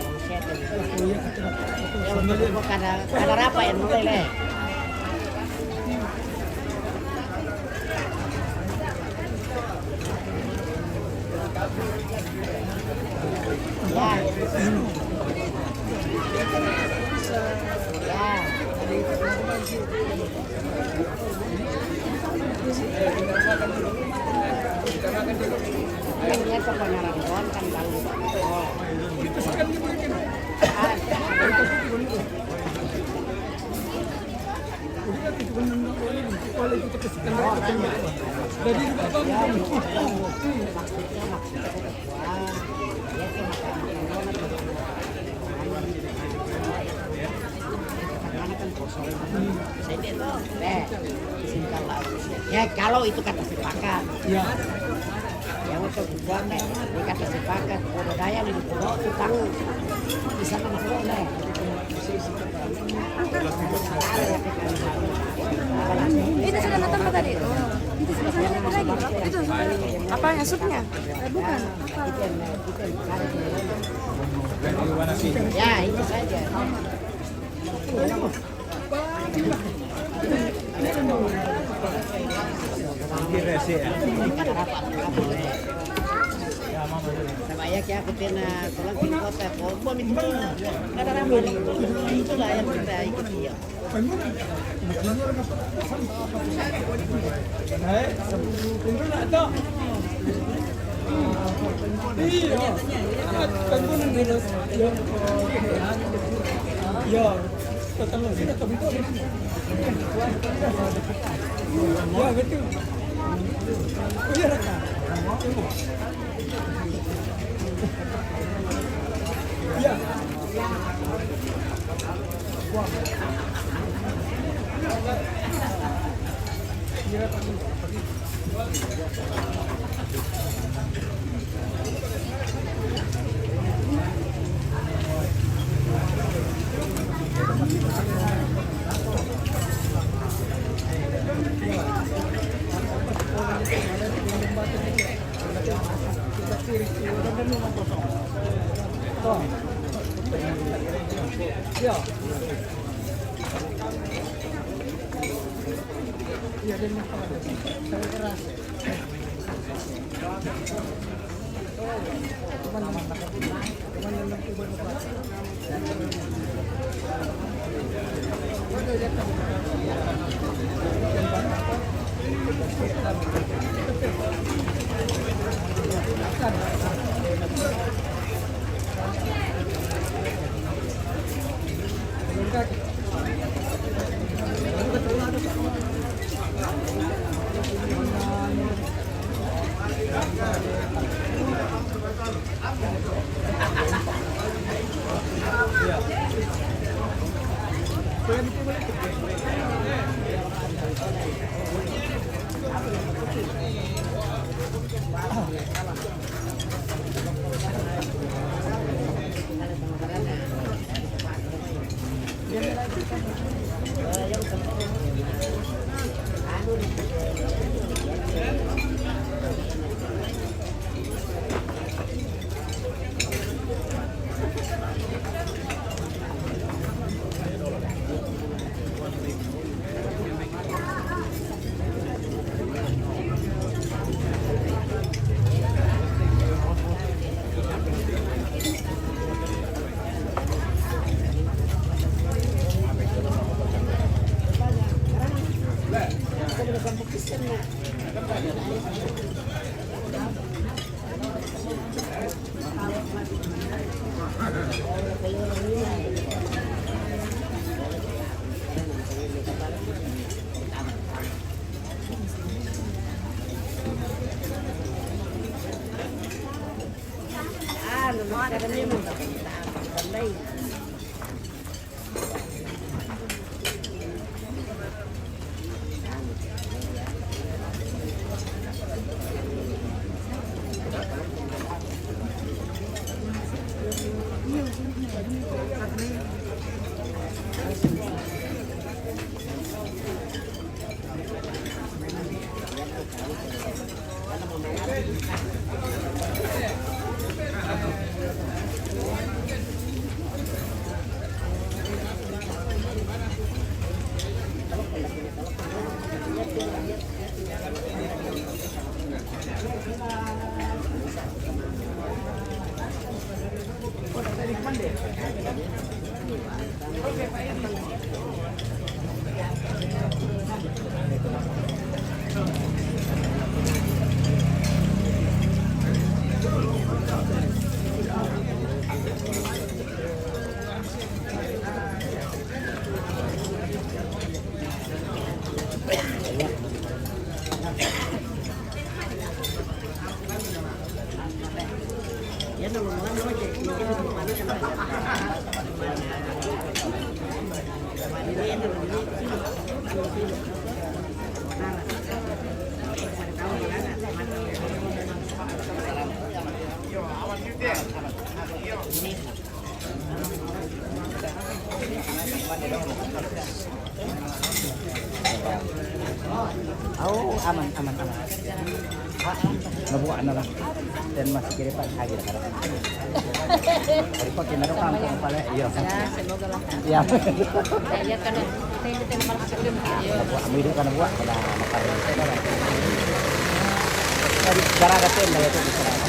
Kada, kada rapa yan mulai le. Ya, kalau itu kata sepakat. Ya, untuk buat, eh, ini kata sepakat. Kalau daya di pulau tukang di sana masuk, eh. Itu sudah nonton apa tadi? Itu sudah nonton apa lagi? Itu apa yang supnya? Eh, bukan. Apa? Ya, itu saja. Sama ya, kayak aku pernah pulang ke kota, kok, kok, itu kan nggak ada ramai. Itulah yang kita ikuti, ya. Oh, aman, aman, aman. Ah, nabuka na lang. Dan masih kiri pa, lagi na. Dari pa, kinaro ka, ang pala, iyo. Ya, semoga lah. Ya. Kaya ka na. Tayo, tayo, malas ulit. Iyo. Nabuka, may doon ka nabuka. Wala, makarito na lang. Dari, daraga tayo, daraga tayo, daraga.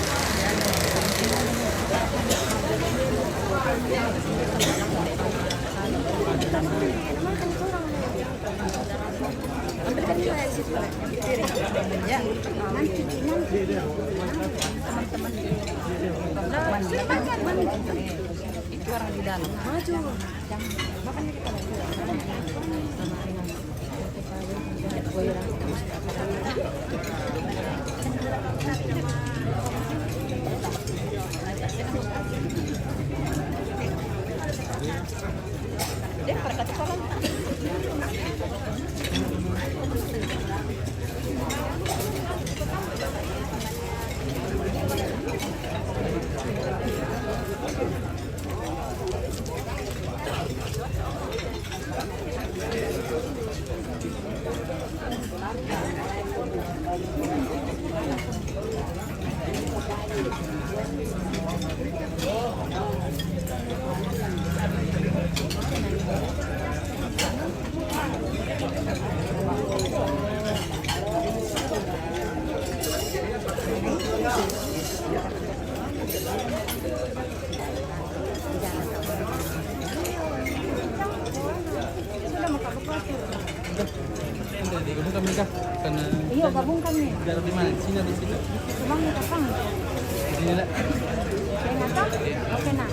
Itu orang di dalam. Maju. Gabung kami kah? Karena iyo, gabung kami. Di mana? Di sini atau di situ? Di sini lah. Oke, nah.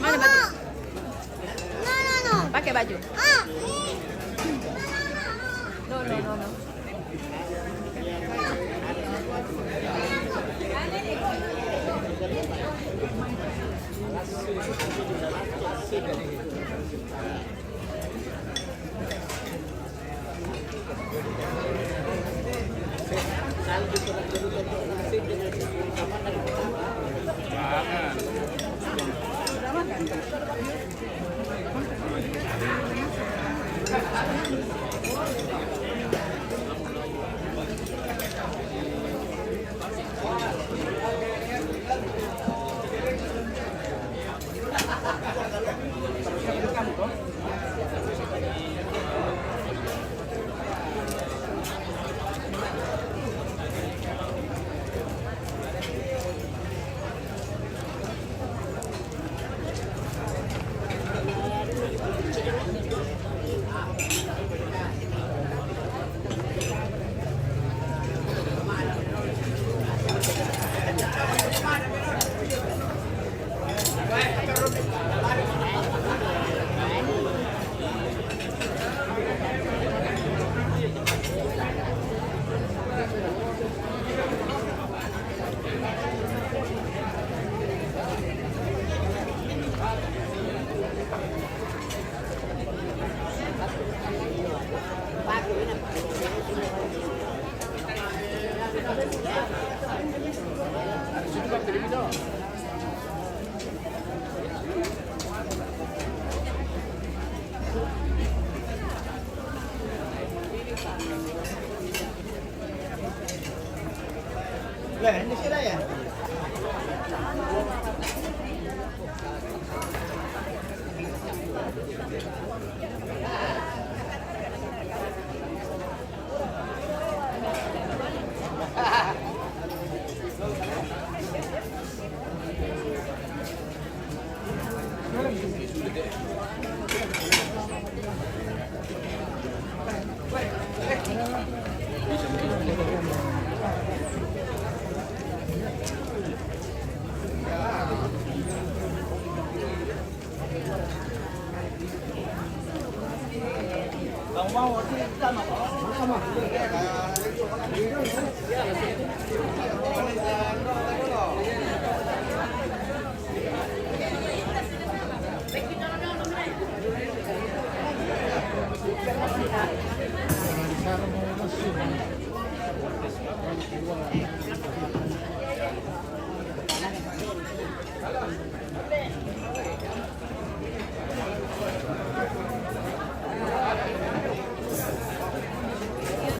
Mana baju? Pakai baju. No, no, no, no.